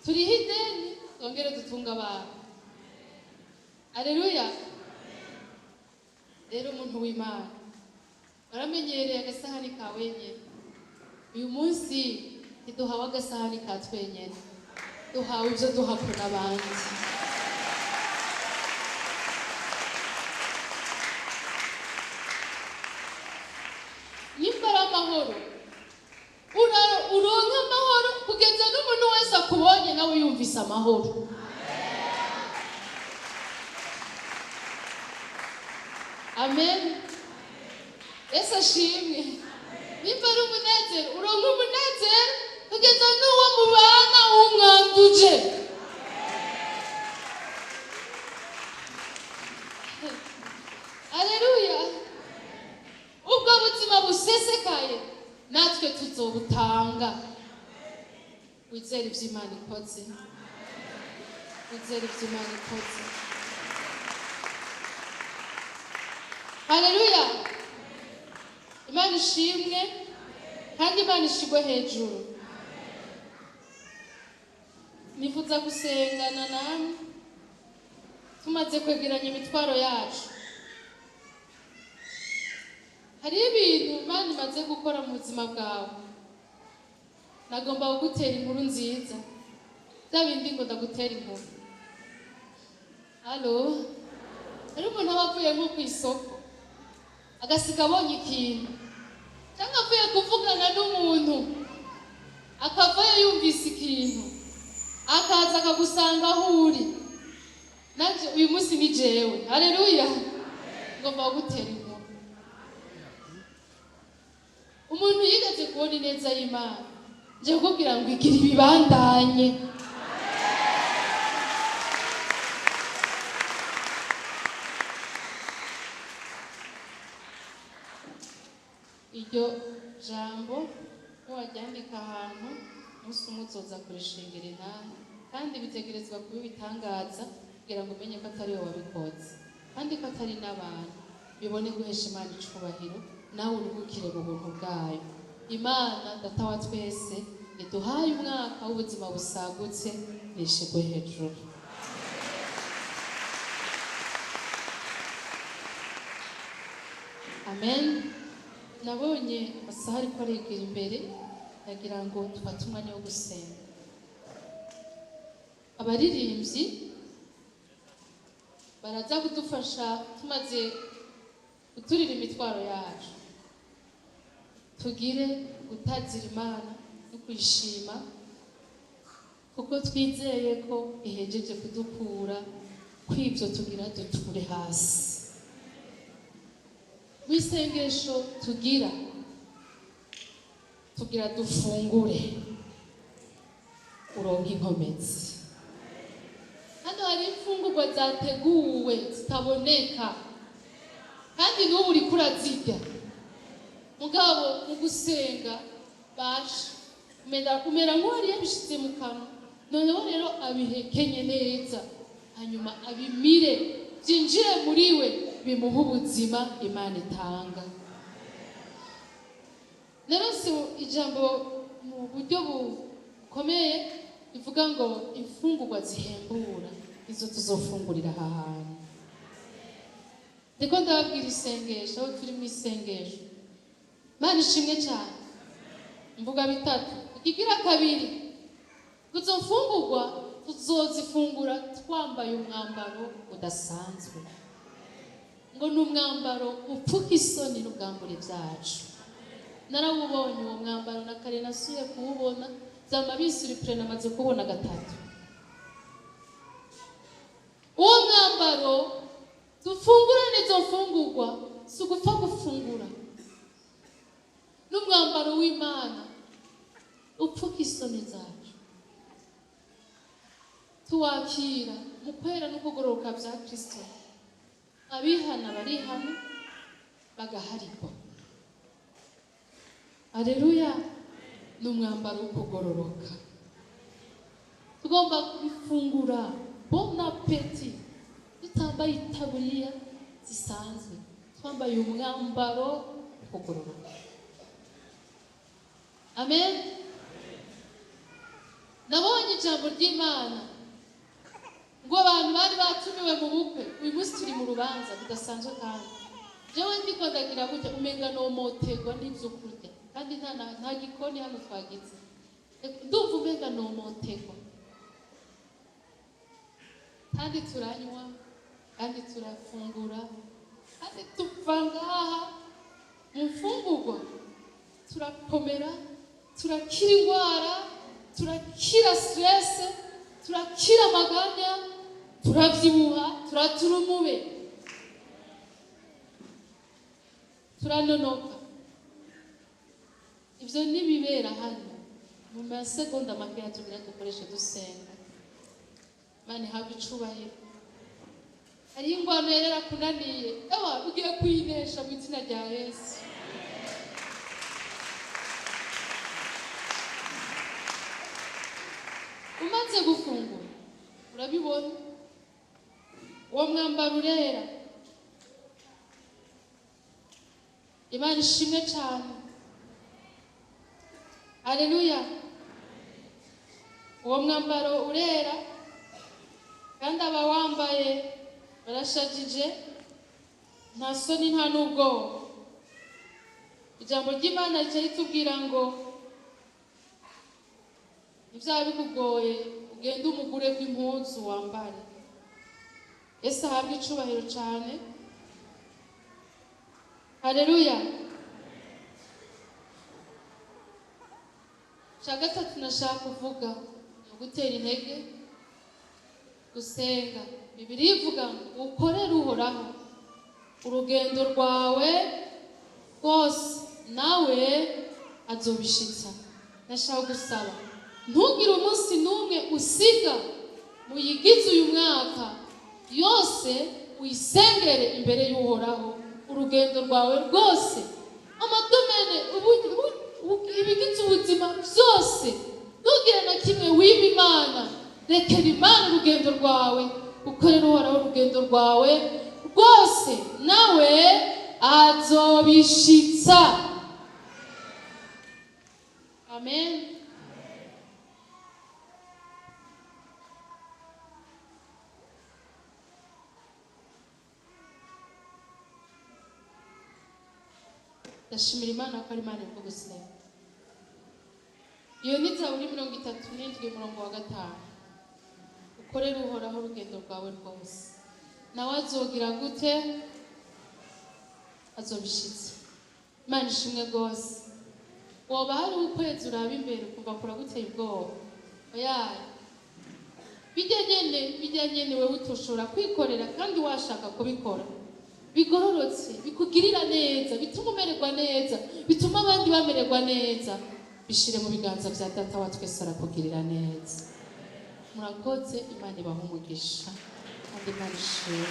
turiho ideni, twongere dutunga abantu. Haleluya. Rero umuntu w'Imana waramenyereye agasahani ka wenyine, uyu munsi ntiduhawe agasahani ka twenyine, duhawe ibyo duhako n'abandi. Nimba ari amahoro, uronka amahoro kugeza n'umuntu wese akubonye nawe yumvise amahoro. Amen. Yesu ashimwe. Nimba ari umunezero, uronka umunezero kugeza n'uwo mubana wumwanduje. Aleluya. Ubwo buzima busesekaye natwe tuzobutanga. Wizere ivyo Imana ikoze, wizere ivyo Imana ikoze. Haleluya. Imana ishimwe kandi Imana ishigwe hejuru. Nifuza gusengana namwe tumaze kwegeranya imitwaro yacu. Hariho ibintu Imana imaze gukora mu buzima bwawe. Nagomba kugutera inkuru nziza, bya bindi ngo ndagutera inkuru. Halo, hari umuntu aba avuye nko ku isoko agasiga abonye ikintu, cyangwa avuye kuvugana n'umuntu akavayo yumvise ikintu, akaza akagusanga aho uri. Nanjye uyu munsi ni jewe. Haleluya. Ngomba kugutera inkuru. Umuntu yigeze kubona ineza y'Imana, nje kukubwira ngo igira ibibandanye. Iryo jambo niwaryandika ahantu, umunsi umwe uzoza kurishingira intahe, kandi bitegerezwa kuba ibitangaza kugira ngo umenye ko atari wowe wabikoze kandi ko atari n'abantu, bibone guhesha Imana icubahiro, nawe uruhukire mu buntu bwayo. Imana Data wa twese iduhaye umwaka w'ubuzima busagutse, nishigwe hejuru. Amen. Nabonye amasaha ariko aregera imbere, ndagira ngo dufate umwanya wo gusenga. Abaririmbyi baraza kudufasha tumaze guturira imitwaro yacu, tugire gutazira Imana no kuyishima, kuko twizeye ko ihejeje kudukura kw'ibyo tugira duture hasi. Mu isengesho tugira dufungure, uronke inkomezi. Hano hari imfungurwa zateguwe zitaboneka, kandi n'ubu uriko urazirya. Mugabo mu gusenga basha umera nk'uwari yabishize mu kanwa, noneho rero abihekenye neza, hanyuma abimire byinjire muri we, bimuha ubuzima Imana itanga. Narose ijambo mu buryo bukomeye rivuga ngo imfungurwa zihembura izo tuzofungurira aha hantu. Ndiko ndababwira isengesho, aho turi mu isengesho. Imana ishimwe cyane. Mvuga bitatu. Ikigira kabiri, izo mfungurwa tuzozifungura twambaye umwambaro udasanzwe, ngo ni umwambaro upfuka isoni n'ubwambure byacu. Narawubonye uwo mwambaro na kare nasuye kuwubona, byama bisuripure, namaze kuwubona gatatu. Uwo mwambaro dufungura n'izo mfungurwa si ugupfa gufungura, n'umwambaro w'Imana upfuka isoni zacu, tuwakira mu kwera no kugororoka bya Kristo. Abihana barihana bagaharigwa. Aleluya. Ni umwambaro wo kugororoka, tugomba kubifungura bon appétit, tutambaye itaburiya zisanzwe, twambaye umwambaro wo kugororoka. Amen. Nabonye ijambo ry'Imana ngo abantu bari batumiwe mu bukwe, uyu munsi turi mu rubanza rudasanzwe, kandi jewe ndiko ndagira gutya umenga nomoterwa n'ivyo kurya, kandi nta gikoni hano twagize. Ndumva umenga nomoterwa, kandi turanywa, kandi turafungura, kandi tuva ngaha mu mfungurwa turakomera, turakira indwara, turakira stress, turakira amaganya, turavyibuha, turatura umube, turanonoka. Ivyo nibibera hano mu masegonda makeya tugira dukoreshe dusenga. Imana ihabwe icubahiro. Hariho ingwano yari yarakunaniye, ewa ugiye kuyinesha mu izina rya Yesu. Umaze gufungura urabibona, uwo mwambaro urera. Imana ishimwe cyane. Haleluya. Uwo mwambaro urera, kandi abawambaye barashajije, nta soni nta n'ubwoba. Ijambo ry'Imana rica ritubwira ngo ivyaba bikugoye ugende umugure kw'impuzu wambare. Yesu ahabwe icubahiro cane. Haleluya. Ca gatatu nashaka kuvuga ni ugutera intege gusenga. Bibiliya ivuga ngo ukorere Uhoraho urugendo rwawe rwose, nawe azobishitsa. Nashaka gusaba ntugire umunsi n'umwe usiga muyigize uyu mwaka yose, uyisengere imbere y'Uhoraho urugendo rwawe rwose, ama domaines. Imana ibigize ubuzima byose, ntugire na kimwe wiba Imana. Rekera Imana urugendo rwawe, ukorere Uhoraho urugendo rwawe rwose, nawe azobishitsa. Amen. Ndashimira Imana ko ari Imana ivuga gusenga. Iyo ni Zaburi 37, umurongo wa 5. Ukorere Uhoraho urugendo rwawe rwose, nawe azogira gute? Azobishitsa. Imana ishimwe rwose. Woba hari ukwezi uraba imbere ukumva kuraguteye ubwoba? Oya, bijya nyene wewe utoshobora kwikorera kandi washaka kubikora, bigororotse, bikugirira neza, bituma umererwa neza, bituma abandi bamererwa neza, bishire mu biganza vya Data wa twese, arakugirira neza. Murakoze. Imana ibahe umugisha kandi Imana ishimwe.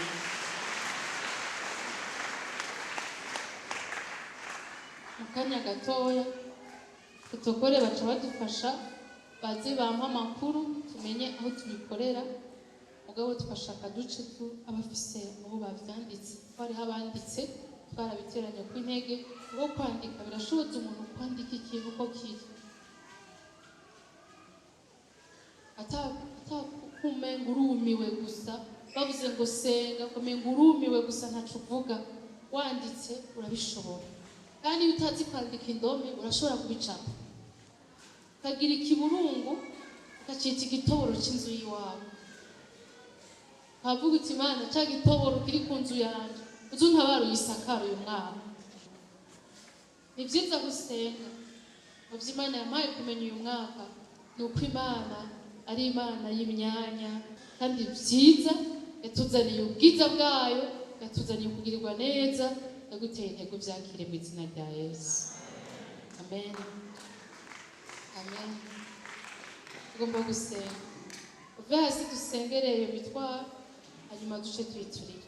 Mu kanya gatoya protocole baca badufasha, baze bampa amakuru tumenye aho tubikorera. Mugabo twashaka duce tu abafise aho bavyanditse, ko hariho abanditse twarabiteranya ku intege. Kuko kwandika birashobotse, umuntu kwandika ikintu uko kiri, atakumenga urumiwe gusa. Bavuze ngo senga, kumenga urumiwe gusa, ntaco uvuga. Wanditse urabishobora, kandi iyo utazi kwandika indome urashobora kubicapa, ukagira ikiburungu ukacita igitoboro c'inzu y'iwawe, ukavuga uti: "Imana, ca gitoboro kiri ku nzu yanje, uze untabare uyisakare uyu mwaka." Ni vyiza gusenga. Mu vyo Imana yampaye kumenya uyu mwaka ni uko Imana ari Imana y'imyanya, kandi vyiza yatuzaniye ubwiza bwayo, yatuzaniye kugirirwa neza. Yaguteye intego, vyakire mu izina rya Yesu. Amen, amen. Tugomba gusenga. Uve hasi dusengereye iyo mitwaro, hanyuma duce tuyiturire.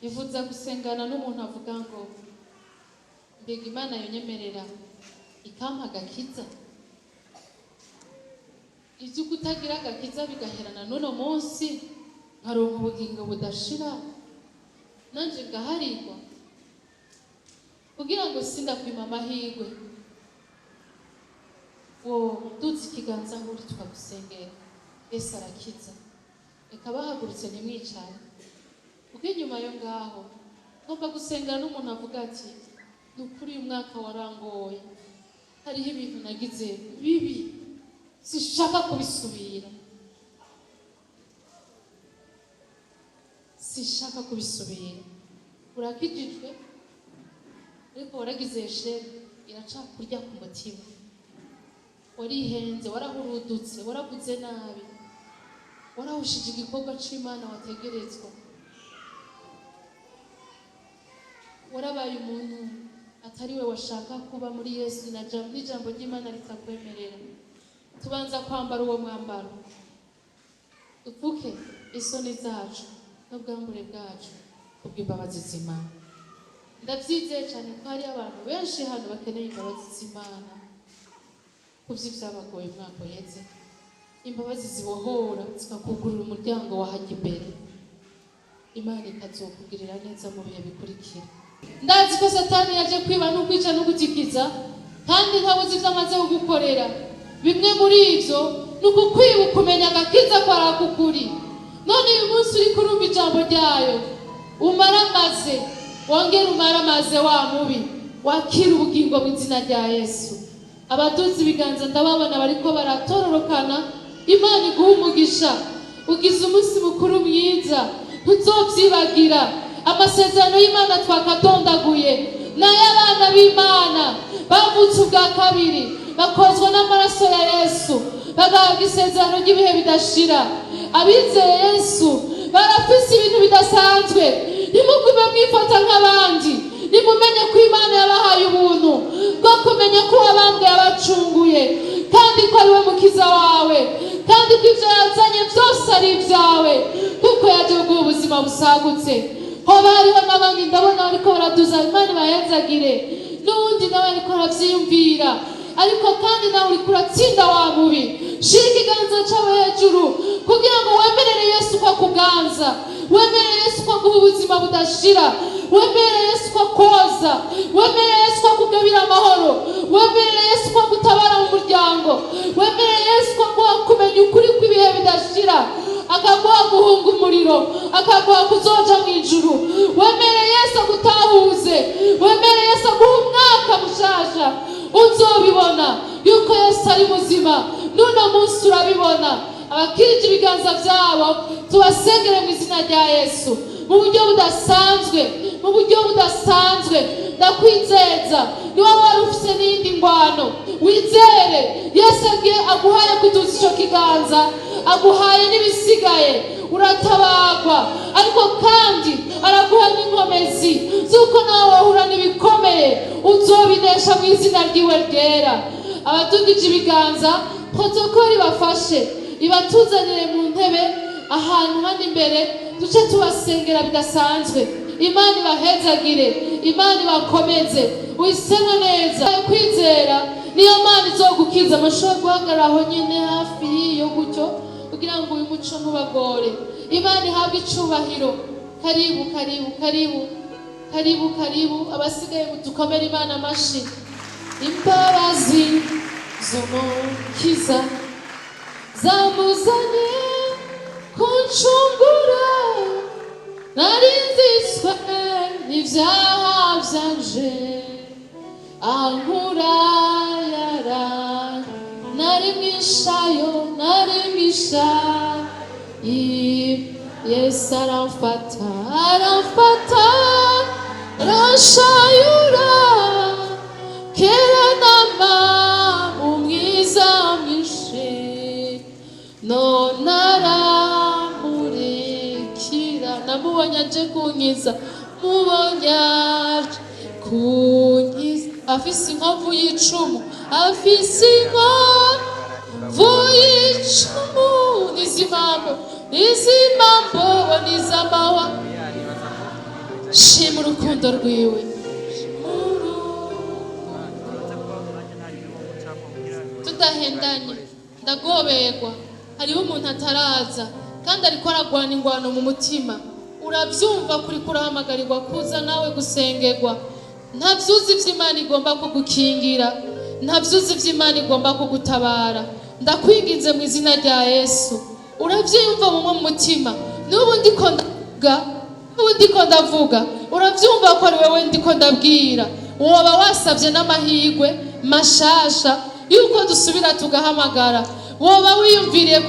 Ivuza gusengana n'umuntu avuga ngo: "Mbega Imana yonyemerera ikampa agakiza, ibyo kutagira agakiza bigaherana n'uno munsi, nkaronka ubugingo budashira, nanje ngaharirwa, kugira ngo sindakwima amahirwe?" Wo dutse ikiganza aho uri, tukagusengera. Yesu arakiza. Reka bahagurutse, ntimwicare, kuko inyuma yo ngaho ngomba gusengera n'umuntu avuga ati: "Ni ukuri, uyu mwaka warangoye, hariho ibintu nagize bibi, sinshaka kubisubira, sinshaka kubisubira." Urakijijwe, ariko waragize échec, iracakurya ku mutima. Warihenze, warahurudutse, waravuze nabi, warahushije igikorwa c'Imana wategerezwa, warabaye umuntu atari we washaka kuba muri Yesu na n'ijambo ry'Imana ritakwemerera. Tubanza kwambara uwo mwambaro, dupfuke isoni zacu n'ubwambure bwacu kubw'imbabazi z'Imana. Ndabyizeye cyane ko hariyo abantu benshi hano bakeneye imbabazi z'Imana ku by'ibyabagoye umwaka uheze, imbabazi zibohora, zikakugurira umuryango wahajya imbere, Imana ikazokugirira neza mu bihe bikurikira. Ndazi ko Satani yaje kwiba no kwica no gutikiza, kandi ntabuzi ibyo amaze kugukorera. Bimwe muri ibyo ni ukukwiba ukumenya agakiza ko ari ak'ukuri. None uyu munsi uri kurumva ijambo ryayo, umaramaze, wongere umaramaze wa mubi, wakira ubugingo mu izina rya Yesu. Abaduze ibiganza ndababona bariko baratororokana. Imana iguha umugisha. Ugize umunsi mukuru mwiza, ntuzovyibagira. Amasezerano y'Imana twakadondaguye n'ay'abana b'Imana bavutse ubwa kabiri, bakozwa n'amaraso ya Yesu, bagahabwa isezerano ry'ibihe bidashira. Abizeye Yesu barafise ibintu bidasanzwe. Ntimugume mwifata nk'abandi. Nimumenye ko Imana yabahaye ubuntu bwo kumenya ko uwabambwe yabacunguye, kandi ko ari we mukiza wawe, kandi ko ibyo yazanye byose ari ibyawe, kuko yaje kuguha ubuzima busagutse. Hoba hariho n'abandi, ndabona bariko baraduza. Imana ibahezagire. N'uwundi nawe ariko aravyiyumvira, ariko kandi nawe uriko uratsinda wa mubi. Shira ikiganza cawe hejuru kugira ngo wemerere Yesu ko akuganza, wemerere Yesu ko aguha ubuzima budashira, wemerere Yesu ko akoza, wemerere Yesu ko akugabira amahoro, wemerere Yesu ko agutabara mu muryango, wemerere Yesu ko aguha kumenya ukuri kw'ibihe bidashira, akaguha guhunga umuriro, akaguha kuzoja mu ijuru. Wemere Yesu agutahuze, wemere Yesu aguha umwaka mushasha. Uzobibona yuko Yesu ari muzima. N'uno munsi urabibona. Abakirije ibiganza byabo, tubasengere mu izina rya Yesu mu buryo budasanzwe, mu buryo budasanzwe. Ndakwizeza, niba wari ufise n'iyindi ngwano, wizere Yesu agiye aguhaye kuduza ico kiganza, aguhaye n'ibisigaye, uratabagwa. Ariko kandi araguha n'inkomezi z'uko nawe wahura n'ibikomeye, uzobinesha mu izina ryiwe ryera. Abatungije ibiganza, protocole ibafashe, ibatuzanire mu ntebe ahantu hano imbere, duce tubasengera bidasanzwe. Imana ibahezagire, Imana ibakomeze. Uhisemo neza kwizera, niyo Mana izogukiza. Mushobora guhagarara aho nyine hafi y'iyo gutyo kugira ngo uyu muco ntubagore. Imana ihabwe icubahiro. Karibu, karibu, karibu, karibu, karibu. Abasigaye mudukomere Imana amashi. Imbabazi z'Umukiza zamuzanye kuncungura, nari nzitswe n'ivyaha vyanje, ankura yara, nari mwishayo, nari mwishayo. Yesu aramfata, aramfata, aranshayura. Kera nama umwiza mwinshi, none aramurikira. Namubonye aje kunkiza, mubonye aje kunkiza, afise inkovu y'icumu, afise inkovu y'icumu. N'izimambo, n'izimambo, n'izamahwa. Shima urukundo rwiwe. Tudahendanye, ndagoberwa. Hariho umuntu ataraza kandi ariko aragwana ingwano mu mutima. Urabyumva kuri kurahamagarirwa kuza nawe gusengerwa. Nta byuzi by'Imana igomba kugukingira, nta byuzi by'Imana igomba kugutabara. Ndakwinginze mu izina rya Yesu. Urabyiyumva mu mutima, n'ubu ndiko ndavuga, n'ubu ndiko ndavuga, urabyumva ko ari wowe ndiko ndabwira. Woba wasabye n'amahirwe mashasha yuko dusubira tugahamagara, woba wiyumviriye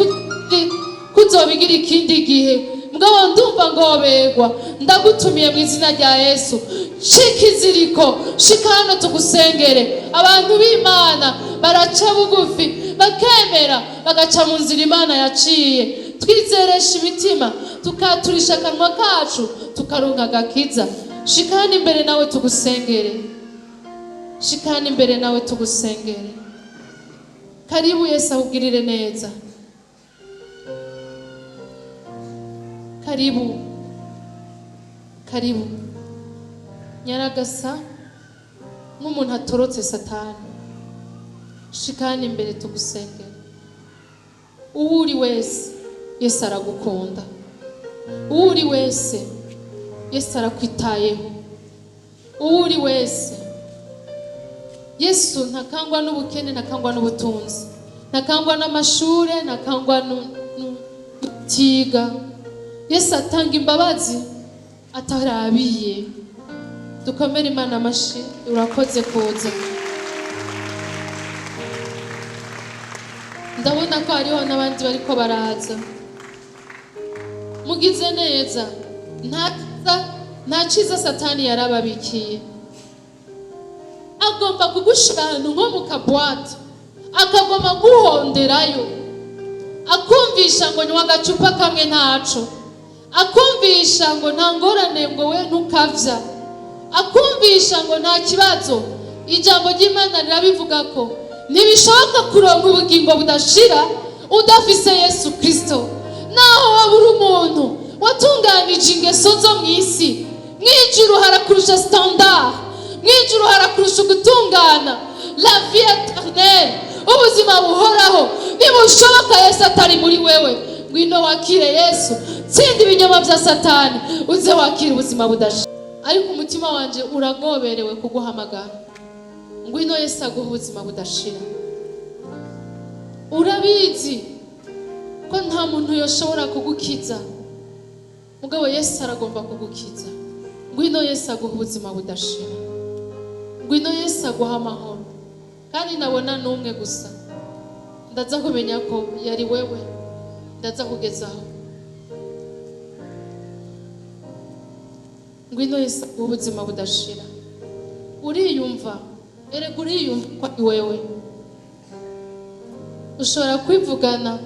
kuzobigira ikindi gihe. Mugabo ndumva ngoberwa, ndagutumiye mu izina rya Yesu. Shika iziriko, shika hano tugusengere. Abantu b'Imana baraca bugufi, bakemera bagaca mu nzira Imana yaciye. Twizeresha imitima, tukaturisha akanwa kacu, tukaronka agakiza. Shika hano imbere nawe tugusengere, shika hano imbere nawe tugusengere. Karibu, Yesu akugirire neza. Karibu, karibu. Nyaragasa nk'umuntu atorotse Satani, shika hano imbere tugusengere. Uwo uri wese, Yesu aragukunda. Uwo uri wese, Yesu arakwitayeho. Uwo uri wese, Yesu ntakangwa n'ubukene, ntakangwa n'ubutunzi, ntakangwa n'amashure, ntakangwa n'utiga. Yesu atanga imbabazi atarabiye. Dukomere Imana amashi. Urakoze kuza. Ndabona ko hariho n'abandi bariko baraza. Mugize neza. Nta ciza Satani yarababikiye. Agomba kugushira ahantu nko mu kabwate, akagomba guhonderayo, akumvisha ngo nywa agacupa kamwe ntaco, akumvisha ngo nta ngorane, ngo we ntukavya, akumvisha ngo nta kibazo. Ijambo ry'Imana rirabivuga ko ntibishoboka kuronka ubugingo budashira udafise Yesu Kristo. Naho waba uri umuntu watunganije ingeso zo mu isi, Mu ijuru harakurusha standard, mu ijuru harakurusha ugutungana. La vie éternelle, ubuzima buhoraho, ntibushoboka Yesu atari muri wewe. Ngwino wakire Yesu, tsinda ibinyoma bya Satani, uze wakire ubuzima budashira. Ariko umutima wanje uragoberewe kuguhamagara. Ngwino Yesu aguha ubuzima budashira. Urabizi ko nta muntu yoshobora kugukiza, mugabo Yesu aragomba kugukiza. Ngwino Yesu aguha ubuzima budashira. Ngwino Yesu aguha amahoro. Kandi nabona n'umwe gusa, ndaza kumenya ko yari wewe. Ndaza kugezaho. Ngwino Yesu aguha ubuzima budashira. Uriyumva, erega uriyumva ko ari wewe. Ushobora kwivugana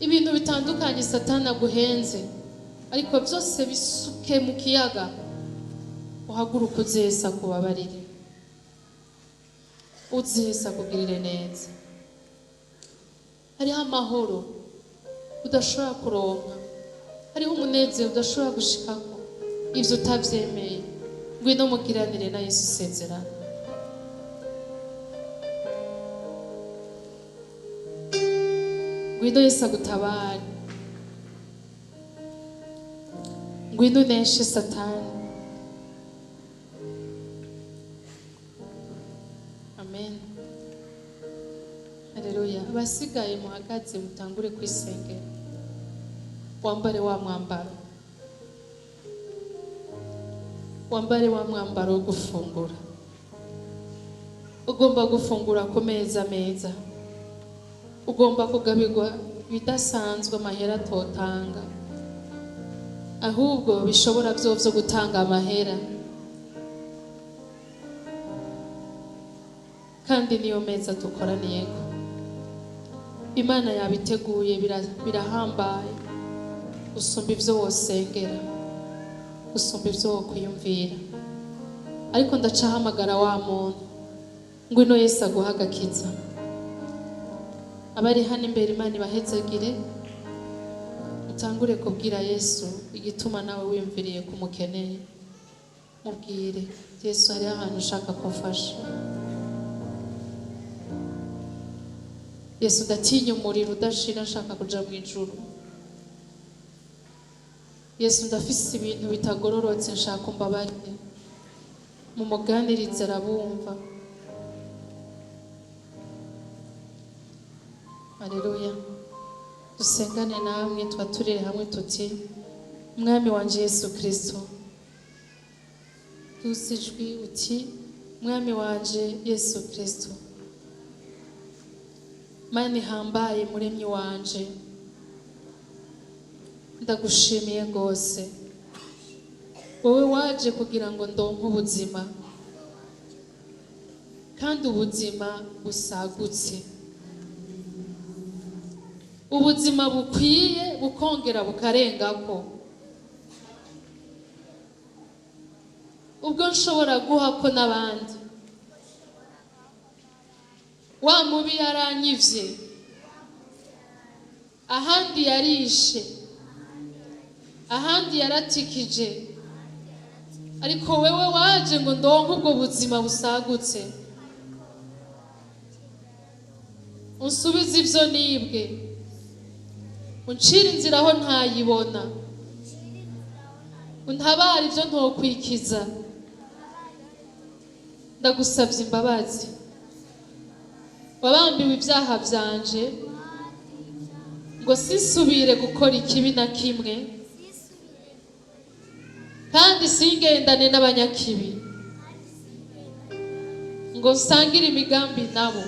ibintu bitandukanye, Satani aguhenze, ariko byose bisuke mu kiyaga, uhaguruke uze Yesu akubabarire, uze Yesu akugirire neza. Hariho amahoro udashobora kuronka, hariho umunezero udashobora gushikako ibyo utabyemeye. Ngwino mugiranire na Yesu isezerano. Ngwino Yesu agutabare. Ngwino uneshe Satani. Amen, haleluya. Abasigaye muhagaze, mutangure kwisengera, wambare wa mwambaro, wambare wa mwambaro wo gufungura. Ugomba gufungura ku meza meza, ugomba kugabirwa ibidasanzwe amahera atotanga, ahubwo bishobora byo gutanga amahera. Kandi niyo meza dukoraniyeko, Imana yabiteguye, birahambaye gusumba ibyo wosengera, gusumba ibyo wokwiyumvira. Ariko ndacahamagara wa muntu: ngwino Yesu aguha agakiza. Abari hano imbere, Imana ibahezagire. Utangure kubwira Yesu igituma nawe wiyumviriye ko umukeneye. Mubwire: Yesu, hariho ahantu ushaka kumfasha. Yesu, ndatinya umuriro udashira, nshaka kuja mu ijuru. Yesu, ndafise ibintu bitagororotse, nshaka umbabarire. Mumuganirize, arabumva. Haleluya. Dusengane namwe, twaturire hamwe tuti: Mwami wanje Yesu Kristo. Tuzi ijwi uti: Mwami wanje Yesu Kristo, Mana ihambaye, muremyi wanje, ndagushimiye rwose. Wowe waje kugira ngo ndonke ubuzima, kandi ubuzima busagutse, ubuzima bukwiye, bukongera bukarengako, ubwo nshobora guha ko n'abandi. Wa mubi yaranyivye, ahandi yarishe, ahandi yaratikije, ariko wewe waje ngo ndonke ubwo buzima busagutse. Unsubize ibyo nibwe, uncire inzira aho ntayibona, untabare ibyo ntokwikiza. Ndagusabye imbabazi. Wabambiwe ibyaha byanje ngo sisubire gukora ikibi na kimwe, kandi singendane n'abanyakibi ngo nsangire imigambi nabo.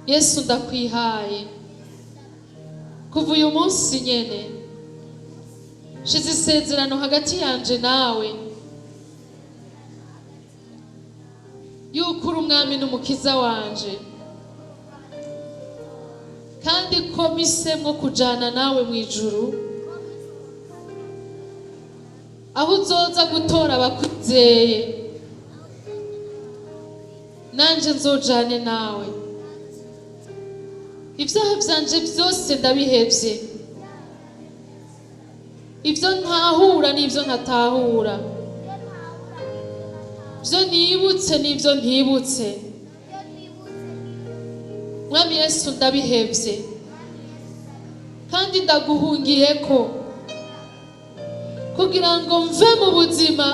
Yesu, ndakwihaye. Kuva uyu munsi nyene nshize isezerano hagati yanje nawe yuko uri Umwami n'Umukiza wanje, kandi ko mpisemwo kujana nawe mu ijuru, aho uzoza gutora abakwizeye, nanje nzojane nawe. Ibyaha byanje byose ndabihebye. Ibyo ntahura n'ibyo ntatahura, ibyo nibutse n'ibyo ntibutse, Mwami Yesu, ndabihebye kandi ndaguhungiye ko kugira ngo mve mu buzima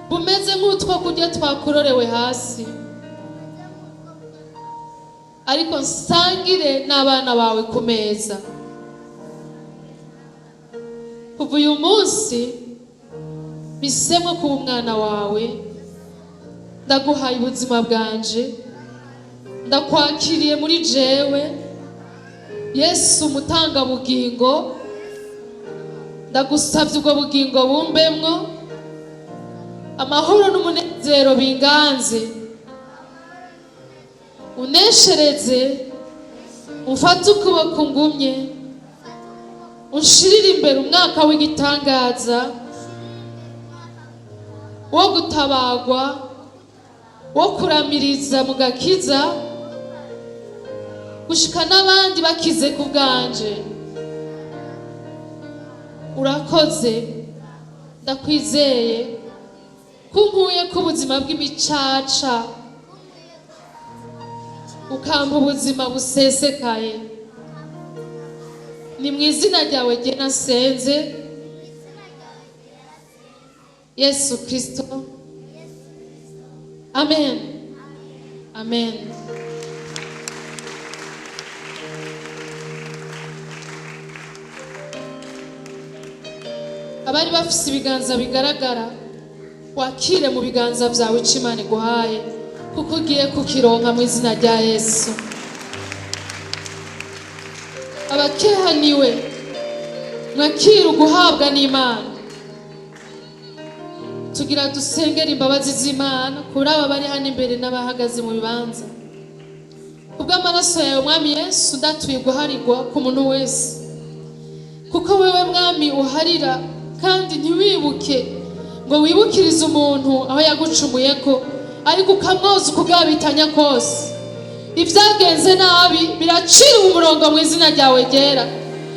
bumeze nk'utwo kurya twakororewe hasi, ariko nsangire n'abana bawe ku meza. Kuva uyu munsi mpisemo kuba umwana wawe. Ndaguhaye ubuzima bwanje, ndakwakiriye muri jewe. Yesu umutangabugingo, ndagusabye ubwo bugingo bumbemwo, amahoro n'umunezero binganze, uneshereze, umfate ukuboko ngumye, unshirire imbere umwaka w'igitangaza wo gutabagwa, wo kuramiriza mu gakiza, gushika n'abandi bakize ku bwanje. Urakoze, ndakwizeye ko unkuye ku buzima bw'imicaca ukampa ubuzima busesekaye. Ni mu izina ryawe ryera nsenze, Yesu Kristo, amen, amen. Abari bafise ibiganza bigaragara, wakire mu biganza byawe icyo Imana iguhaye, kuko ugiye kukironka mu izina rya Yesu. Abakehaniwe, mwakire uguhabwa n'Imana. Tugira dusengera imbabazi z'Imana kuri aba bari hano imbere n'abahagaze mu bibanza. Kubw'amaraso yawe, Mwami Yesu, ndatuye guharirwa ku muntu wese, kuko wewe Mwami uharira kandi ntiwibuke ngo wibukirize umuntu aho yagucumuye ko, ariko ukamwoza ukugabitanya kose. Ibyagenze nabi biraciriwe umurongo mu izina ryawe ryera,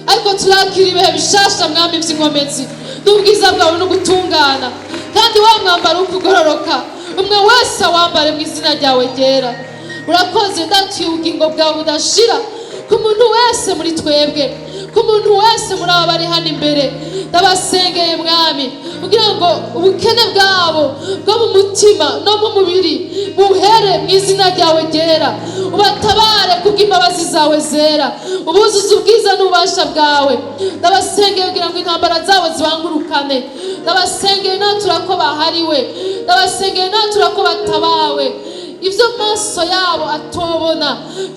ariko turakira ibihe bishasha, Mwami, by'inkomezi n'ubwiza bwawe no gutungana, kandi wa mwambaro wo kugororoka umwe wese awambare mu izina ryawe ryera. Urakoze, ndatuye ubugingo bwawe budashira ku muntu wese muri twebwe, ku muntu wese muri aba bari hano imbere. Ndabasengeye, Mwami, kugira ngo ubukene bwabo bwo mu mutima no mu mubiri buhere mu izina ryawe ryera. Ubatabare kubw'imbabazi zawe zera, ubuzuze ubwiza n'ububasha bwawe. Ndabasengeye kugira ngo intambara zabo zibangurukane. Ndabasengeye natura ko bahariwe, ndabasengeye natura ko batabawe, ibyo maso yabo atobona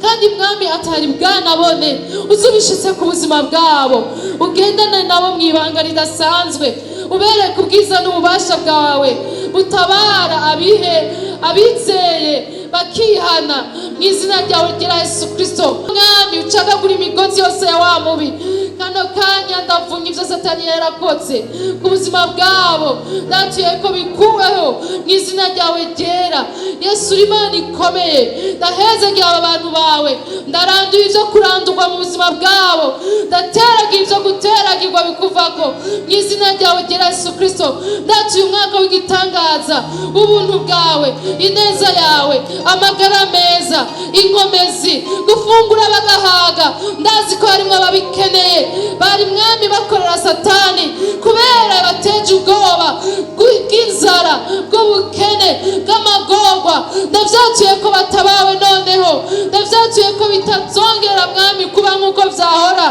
kandi, Mwami, atari bwanabone, uzubishitse ku buzima bwabo. Ugendane nabo mu ibanga ridasanzwe, ubereke ubwiza n'ububasha bwawe butabara abihe abizeye bakihana mu izina ryawe ryera Yesu Kristo. Mwami, ucagagura imigozi yose ya wa mubi. Kano kanya ndavunye ibyo Satani yarakotse ku buzima bwabo, ndatuye ko bikuweho mu izina ryawe ryera. Yesu, uri Imana ikomeye. Ndahezagiye aba bantu bawe, ndaranduye ibyo kurandurwa mu buzima bwabo, ndateragiye ibyo guteragirwa bikuvako mu izina ryawe ryera Yesu Kristo. Ndatuye umwaka w'igitangaza, ubuntu bwawe, ineza yawe, amagara meza, inkomezi, gufungura bagahaga. Ndazi ko harimo ababikeneye bari, Mwami, bakorera Satani kubera bateje ubwoba bw'inzara, bw'ubukene, bw'amagorwa. Ndavyatuye ko batabawe noneho, ndavyatuye ko bitazongera, Mwami, kuba nk'uko vyahora,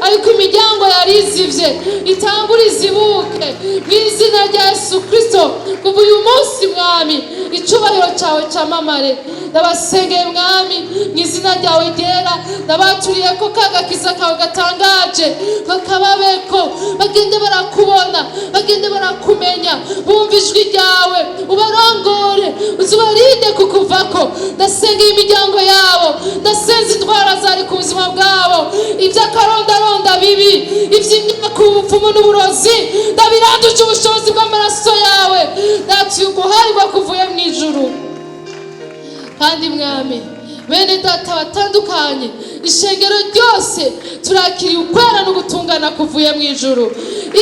ariko imiryango yarizivye itangure izibuke mu izina rya Yesu Kristo. Kuva uyu munsi, Mwami, icubahiro cyawe camamare. Ndabasengeye, Mwami, mu izina ryawe ryera. Ndabaturiye ko kagakiza kawe gatangaje kakababeko, bagende barakubona, bagende barakumenya, bumva ijwi ryawe, ubarongore, uzubarinde kukuvako. Ndasengeye imiryango yabo, ndasenze indwara zari ku buzima bwabo, iby'akarondaronda bibi, iby'imyaka, ubupfumu n'uburozi, ndabiranduje ubushobozi bw'amaraso yawe. Ndatuye uguharirwa kuvuye mu ijuru. Kandi, Mwami, bene data batandukanye, Ishengero ryose turakiriye ukwera no gutungana kuvuye mu ijuru.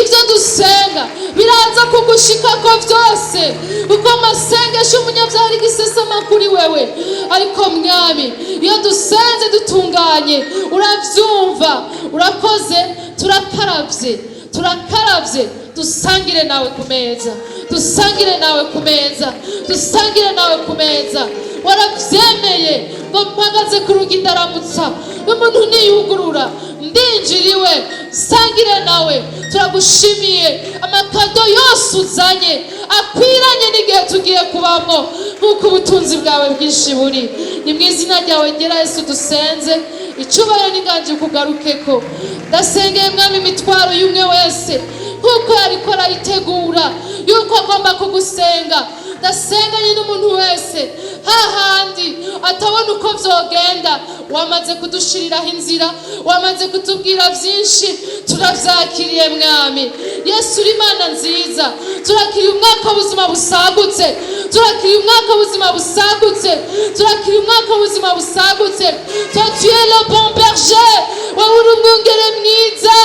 Ibyo dusenga biraza kugushikako byose, kuko amasengesho y'umunyabyaha ari igisesema kuri wewe. Ariko Mwami, iyo dusenze dutunganye urabyumva. Urakoze. Turakaravye, turakaravye. Dusangire nawe ku meza, dusangire nawe ku meza, dusangire nawe ku meza. Warabyemeye ngo mpagaze ku rugi ndaramutsa, umuntu niyugurura ndinjiriwe sangire nawe. Turagushimiye amakado yose uzanye akwiranye n'igihe tugiye kubamo, nk'uko ubutunzi bwawe bwinshi buri. Ni mu izina ryawe ryera Yesu dusenze. Icyubahiro n'inganji kugarukeko. Ndasengeye Mwami imitwaro y'umwe wese nk'uko yariko arayitegura yuko agomba kugusenga. Ndasenganye n'umuntu wese hahandi atabona uko vyogenda. Wamaze kudushiriraho inzira, wamaze kutubwira vyinshi, turavyakiriye. Mwami Yesu, uri Imana nziza. Turakiriye umwaka w'ubuzima busagutse, turakiriye umwaka w'ubuzima busagutse, turakiriye umwaka w'ubuzima busagutse. Toi, tu es le bon berger. Wowe uri umwungere mwiza,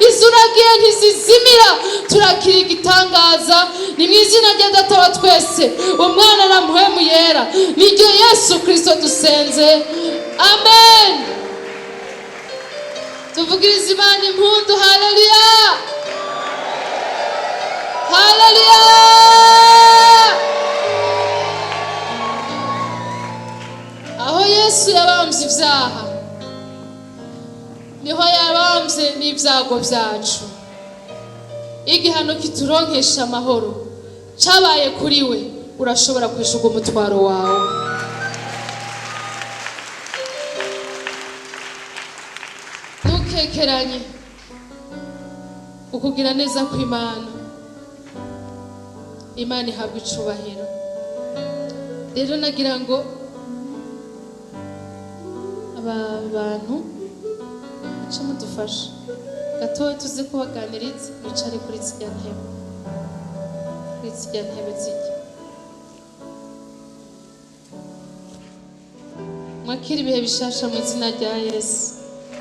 izo uragiye ntizizimira. Turakiriye igitangaza. Ni mu izina rya Data wa twese, Umwana na Mpwemu Yera, niryo Yesu Kristo dusenze, amen. Tuvugirize Imana impundu. Haleluya, haleluya! Aho Yesu yabambye ibyaha, niho yabambye n'ibyago byacu. Igihano kituronkesha amahoro cyabaye kuri we. Urashobora kwishyurwa umutwaro wawe. Ntukekeranye ukugira neza kw'Imana. Imana ihabwa icubahiro. Rero nagira ngo aba bantu muce mudufasha gatoya, tuze kubaganiriza. Wicare kuri zirya ntebe, kuri zirya ntebe zijya. Mwakira ibihe bishasha mu izina rya Yesu,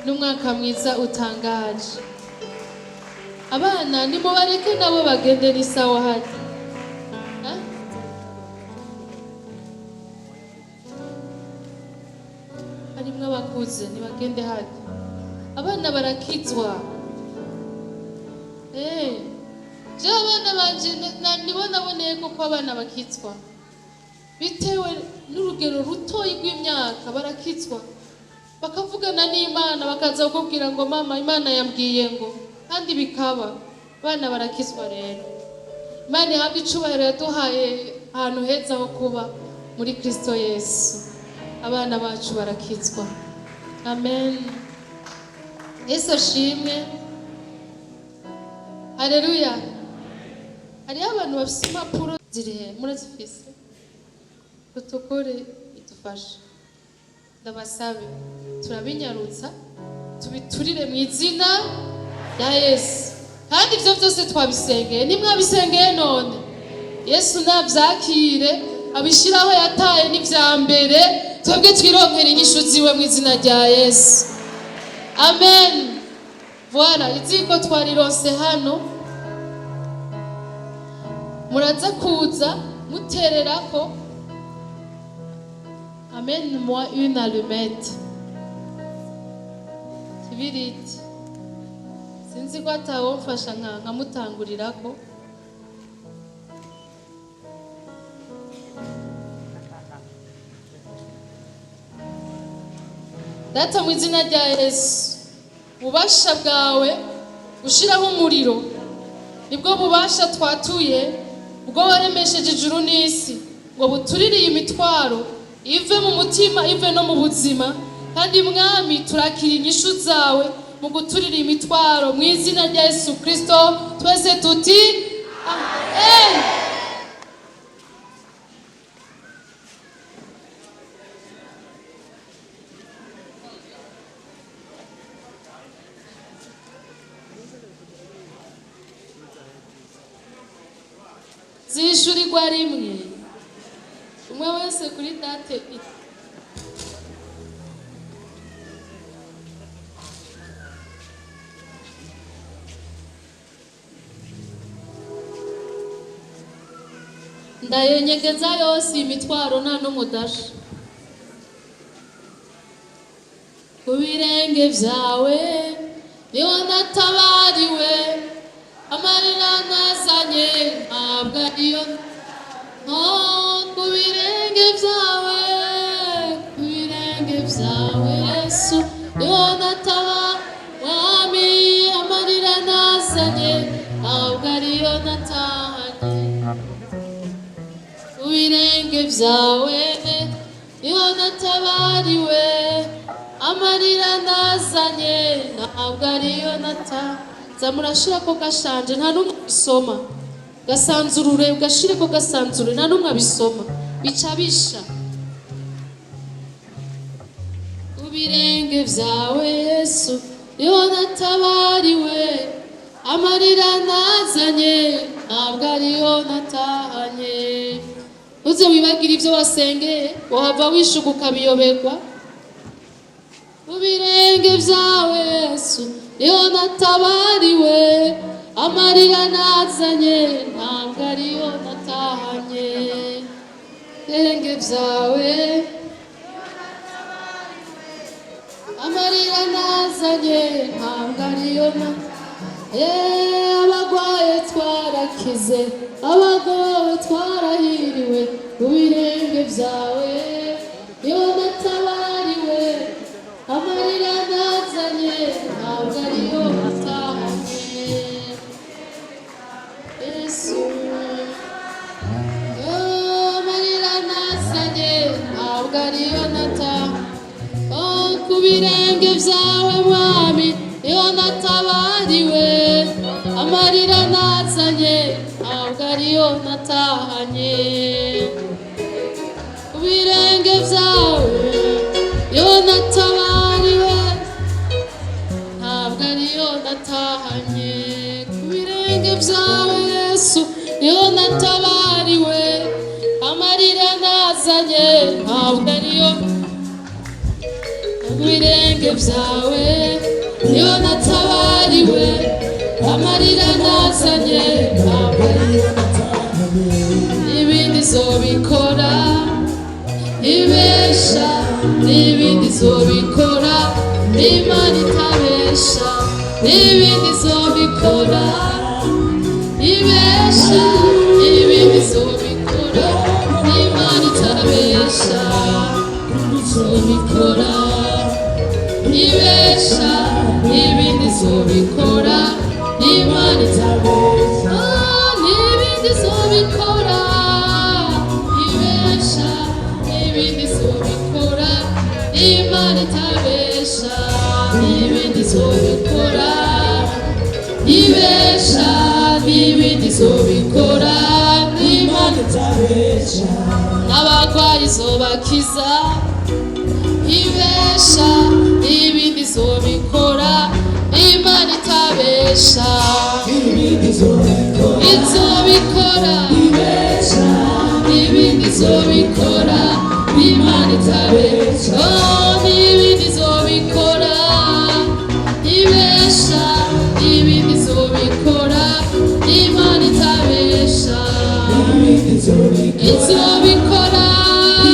n'umwaka mwiza utangaje. Abana nimubareke nabo bagende, ni sawa. Hari. Eh? Harimwo abakuze, ntibagende hajya. Abana barakizwa. Je abana banje nibo naboneye koko abana bakizwa bitewe n'urugero rutoyi rw'imyaka. Barakizwa, bakavugana n'Imana, bakaza kukubwira ngo: "Mama, Imana yambwiye ngo", kandi bikaba. Abana barakizwa. Rero Imana ihabwa icubahiro, yaduhaye ahantu heza ho kuba muri Kristo Yesu. Abana bacu barakizwa. Amen. Yesu ashimwe. Haleluya. Hariho abantu bafise impapuro. Ziri he? Murazifise? Protocole idufashe, ndabasabe turabinyarutsa, tubiturire mu izina rya Yesu. Kandi ibyo byose twabisengeye, nimwabisengeye none Yesu nabyakire, abishyiraho yataye n'ibya mbere, twebwe twironkera inyishu ziwe mu izina rya Yesu. Amen. Voilà, iziko twarironse hano. Muraza kuza mutererako. Amène moi une allumette, kibiriti. Sinzi ko atawomfasha nkamutangurirako. Data, mu izina rya Yesu, ububasha bwawe ushiraho umuriro nibwo bubasha twatuye, ubwo waremesheje ijuru n'isi, ngo buturire iyi mitwaro, ive mu mutima, ive no mu buzima. Kandi Mwami, turakira inyishu zawe mu guturira imitwaro mu izina rya Yesu Kristo. Twese tuti amen. Zishurirwa rimwe, umwe wese kuri date. Ndayenyegeza yose imitwaro nta n'umudasha. Ku birenge byawe niho natabariwe, amarira nazanye ntabwo ariyo. Oh, ku birenge byawe, ku birenge byawe Yesu, niho nataba mwami, amarira nazanye ntabwo ariyo natahanye. Ku birenge byawe niho natabariwe, amarira nazanye ntabwo ariyo nata. Zamurashira ko gashanje, nta n'umwe abisoma. Gasanzurure ugashire ko gasanzurure, nta n'umwe abisoma, bica bisha. Ku birenge byawe Yesu niho natabariwe, amarira nazanye ntabwo ariyo natahanye. Uze wibagire ibyo wasengeye, wahava wishuka ukabiyoberwa. Ku birenge byawe Yesu niho natabariwe, amarira nazanye ntabwo ariyo natahanye. Birenge byawe, amarira nazanye ntabwo ariyo na. Abagwaye twarakize, abagowe twarahiriwe, ku birenge byawe niho natabariwe, amarira nazanye ntabwo ariyo natahanye. Yesu, oh, amarira nazanye ntabwo ariyo natahanye. Oh, ku birenge byawe mwami niho natabariwe, amarira nazanye ntabwo ariyo natahanye. Ku birenge byawe niho natabariwe, ntabwo ariyo natahanye. Ku birenge byawe Yesu niho natabariwe, amarira nazanye ntabwo ariyo. Ku birenge byawe niho natabariwe, amarira nazanye ntabwo ariyo. N'ibindi zobikora ibesha, n'ibindi zobikora n'Imana itabesha, n'ibindi zobikora ibesha, n'ibindi zobikora n'Imana itabesha, zobikora ibesha, n'ibindi zobikora n'Imana itabesha. Ah, n'ibindi zobikora ibesha, n'ibindi zobikora n'Imana itabesha, n'ibindi zobikora ibesha, n'ibindi zobikora n'Imana itabesha. N'abagwayi zobakiza ibesha, n'ibindi zobikora Imana itabesha. Ibindi zobikora Izobikora ibesha, n'ibindi zobikora Imana itabesha. Oh, n'ibindi zobikora ibesha, n'ibindi zobikora Imana itabesha. Ibindi zobikora Izobikora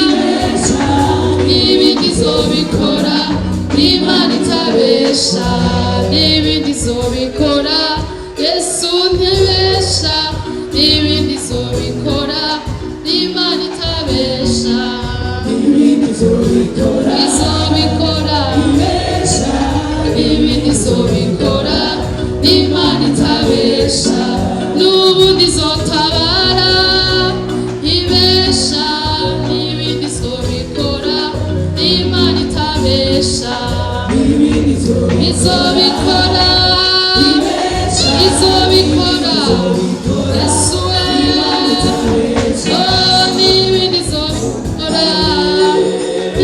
ibesha, n'ibindi zobikora n'Imana itabesha, n'ibindi zobikora Yesu ntibesha, n'ibindi zobikora n'Imana itabesha. Ibindi zobikora Izobikora ibesha, n'ibindi zobikora n'Imana itabesha, n'ubundi izotabara ibesha, n'ibindi zobikora n'Imana itabesha. Ibindi zobikora Izobikora ibesha, izobikora zobikora Yesu we. itabesha. Oh, n'ibindi zobikora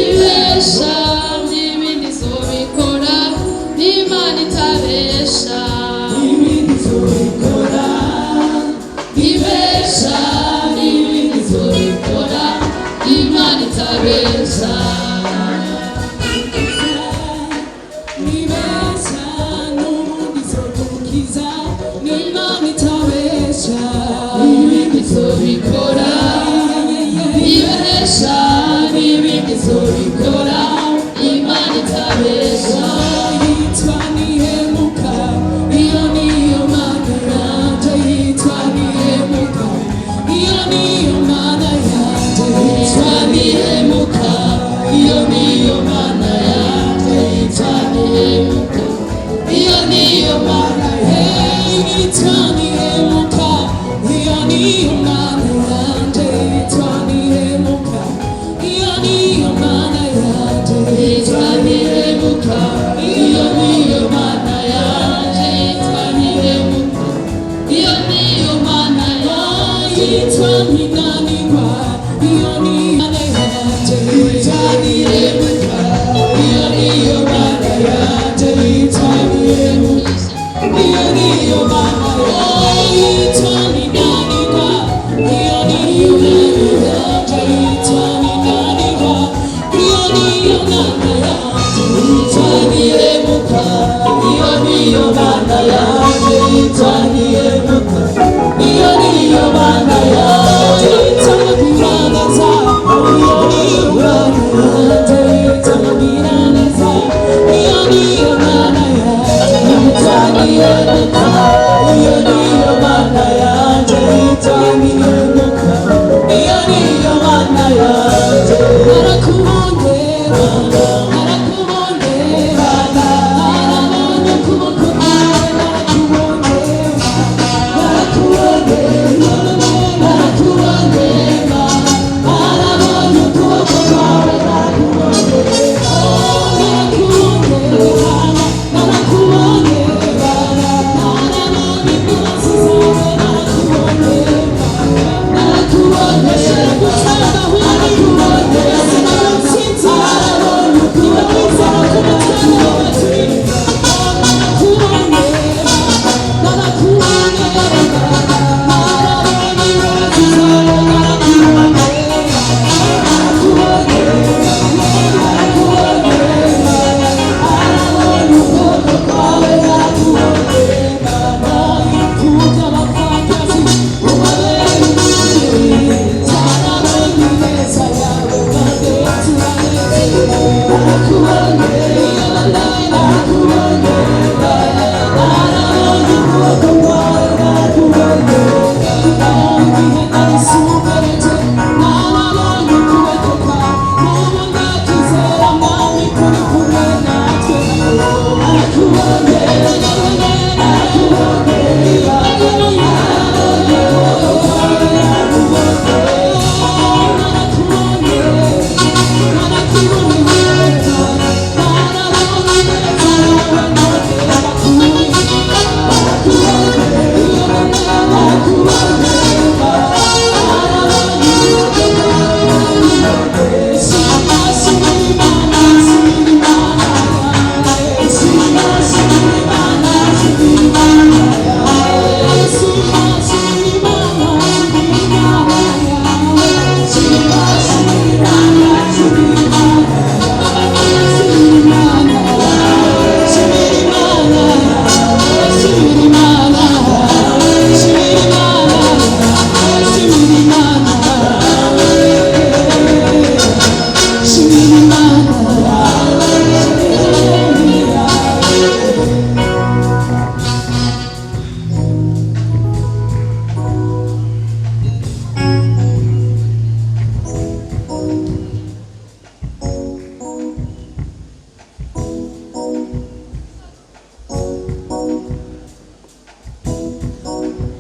ibesha, n'ibindi zobikora n'Imana itabesha. Ibindi zobikora Ibesha, n'ibindi zobikora Imana itabesha. Nibesha n'ubundi zotukiza n'Imana itabesha. N'ibindi zobikora.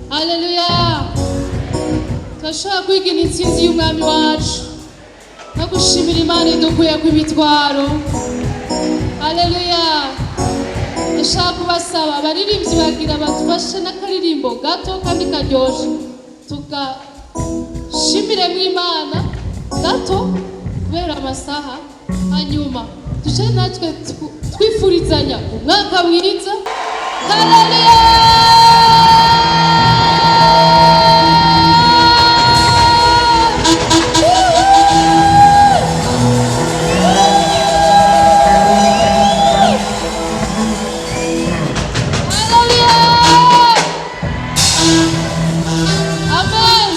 Haleluya! Turashobora kwigina intsinzi y'umwami wacu no gushimira Imana idukuye imitwaro. Haleluya! Ndashaka kubasaba abaririmbyi bagira badufashe n'akaririmbo gato kandi karyoshe, tugashimiremo Imana gato kubera amasaha, hanyuma duce natwe twifurizanya umwaka mwiza. Haleluya! Haleluya! Amen.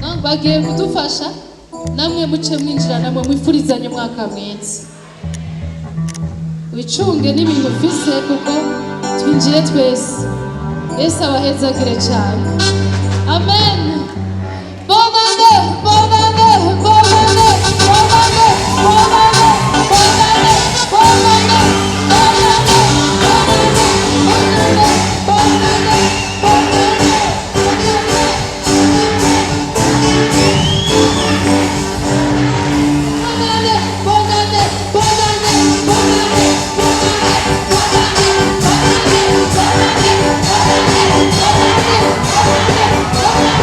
Donc bagiye kudufasha namwe muce mwinjira namwe mwifurizanye umwaka mwiza. Wicunge n'ibintu ufise kuko twinjiye twese. Yesu abahezagire cyane. Amen. Bonane, bonane, bonane, bonane, bonane, bonane, bonane, bonane, bonane, bonane, bonane, bonane. Bonane, bonane, bonane, bonane, bonane, bonane, bonane, bonane, bonane, bonane, bonane, bonane, bonane,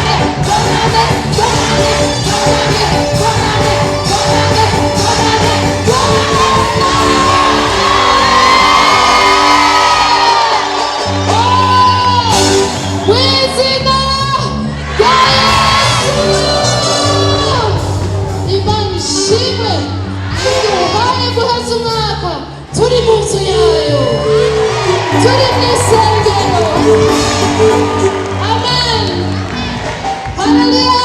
bonane, bonane, bonane, bonane, bonane. Oh! Mw'izina rya Yesu! Imana ishimwe iduhaye guheza umwaka turi mu nzu yayo, turi mu isengero. Amen, haleluya.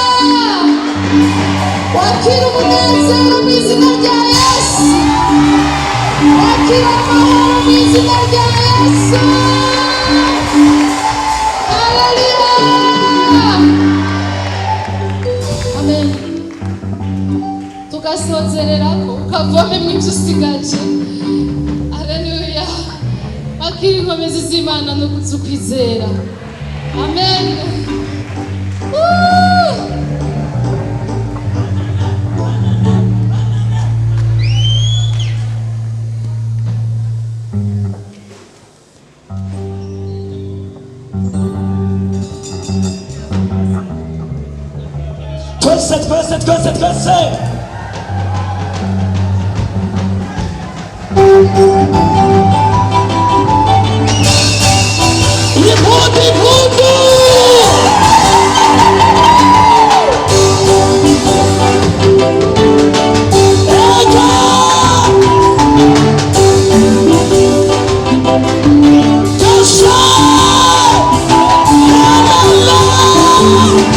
Wakira umunezero mu izina rya Yesu, wakira amahoro mu izina rya Yesu. Haleluya, amen. Tugasozererako ukavomemo ibyo usigaje. Haleluya. Wakira inkomezi z'Imana no kuzukwizera. Amen. Woo! Twese, twese, twese, twese. Impundu, impundu. Ega! Joshua! Hallelujah!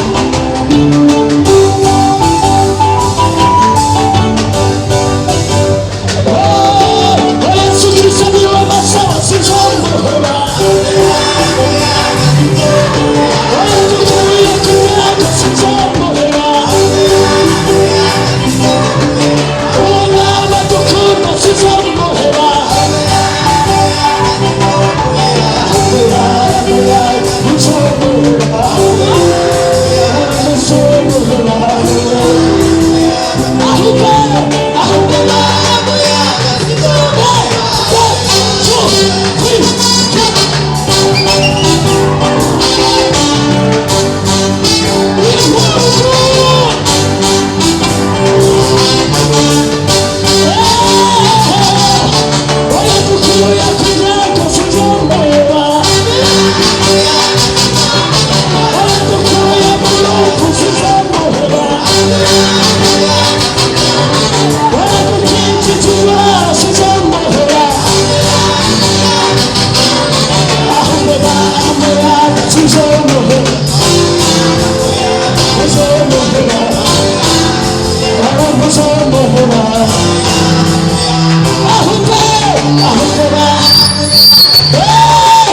Hey!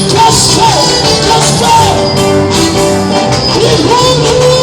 Just go! Just go! Ihururu!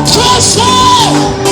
Trust!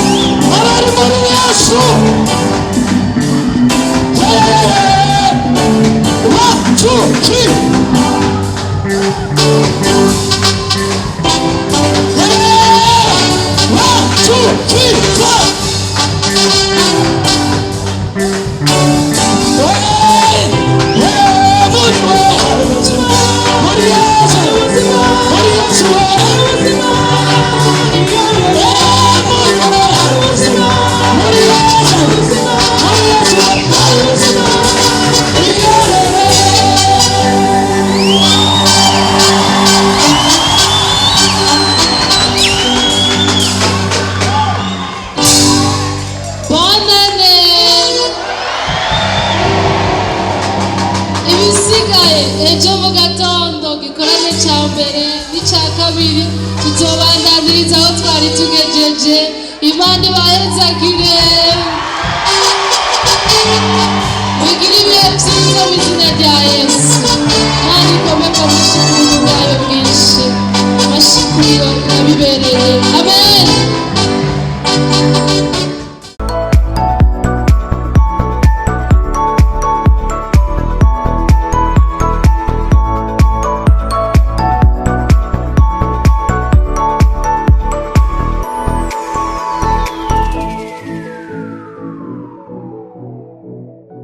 Ibisigaye ejo mu gatondo, gikorane cya mbere n'icya kabiri, tuzobandaniriza aho twari tugejeje. Imana ibahezagire, mugire ibihe byiza mu izina rya Yesu.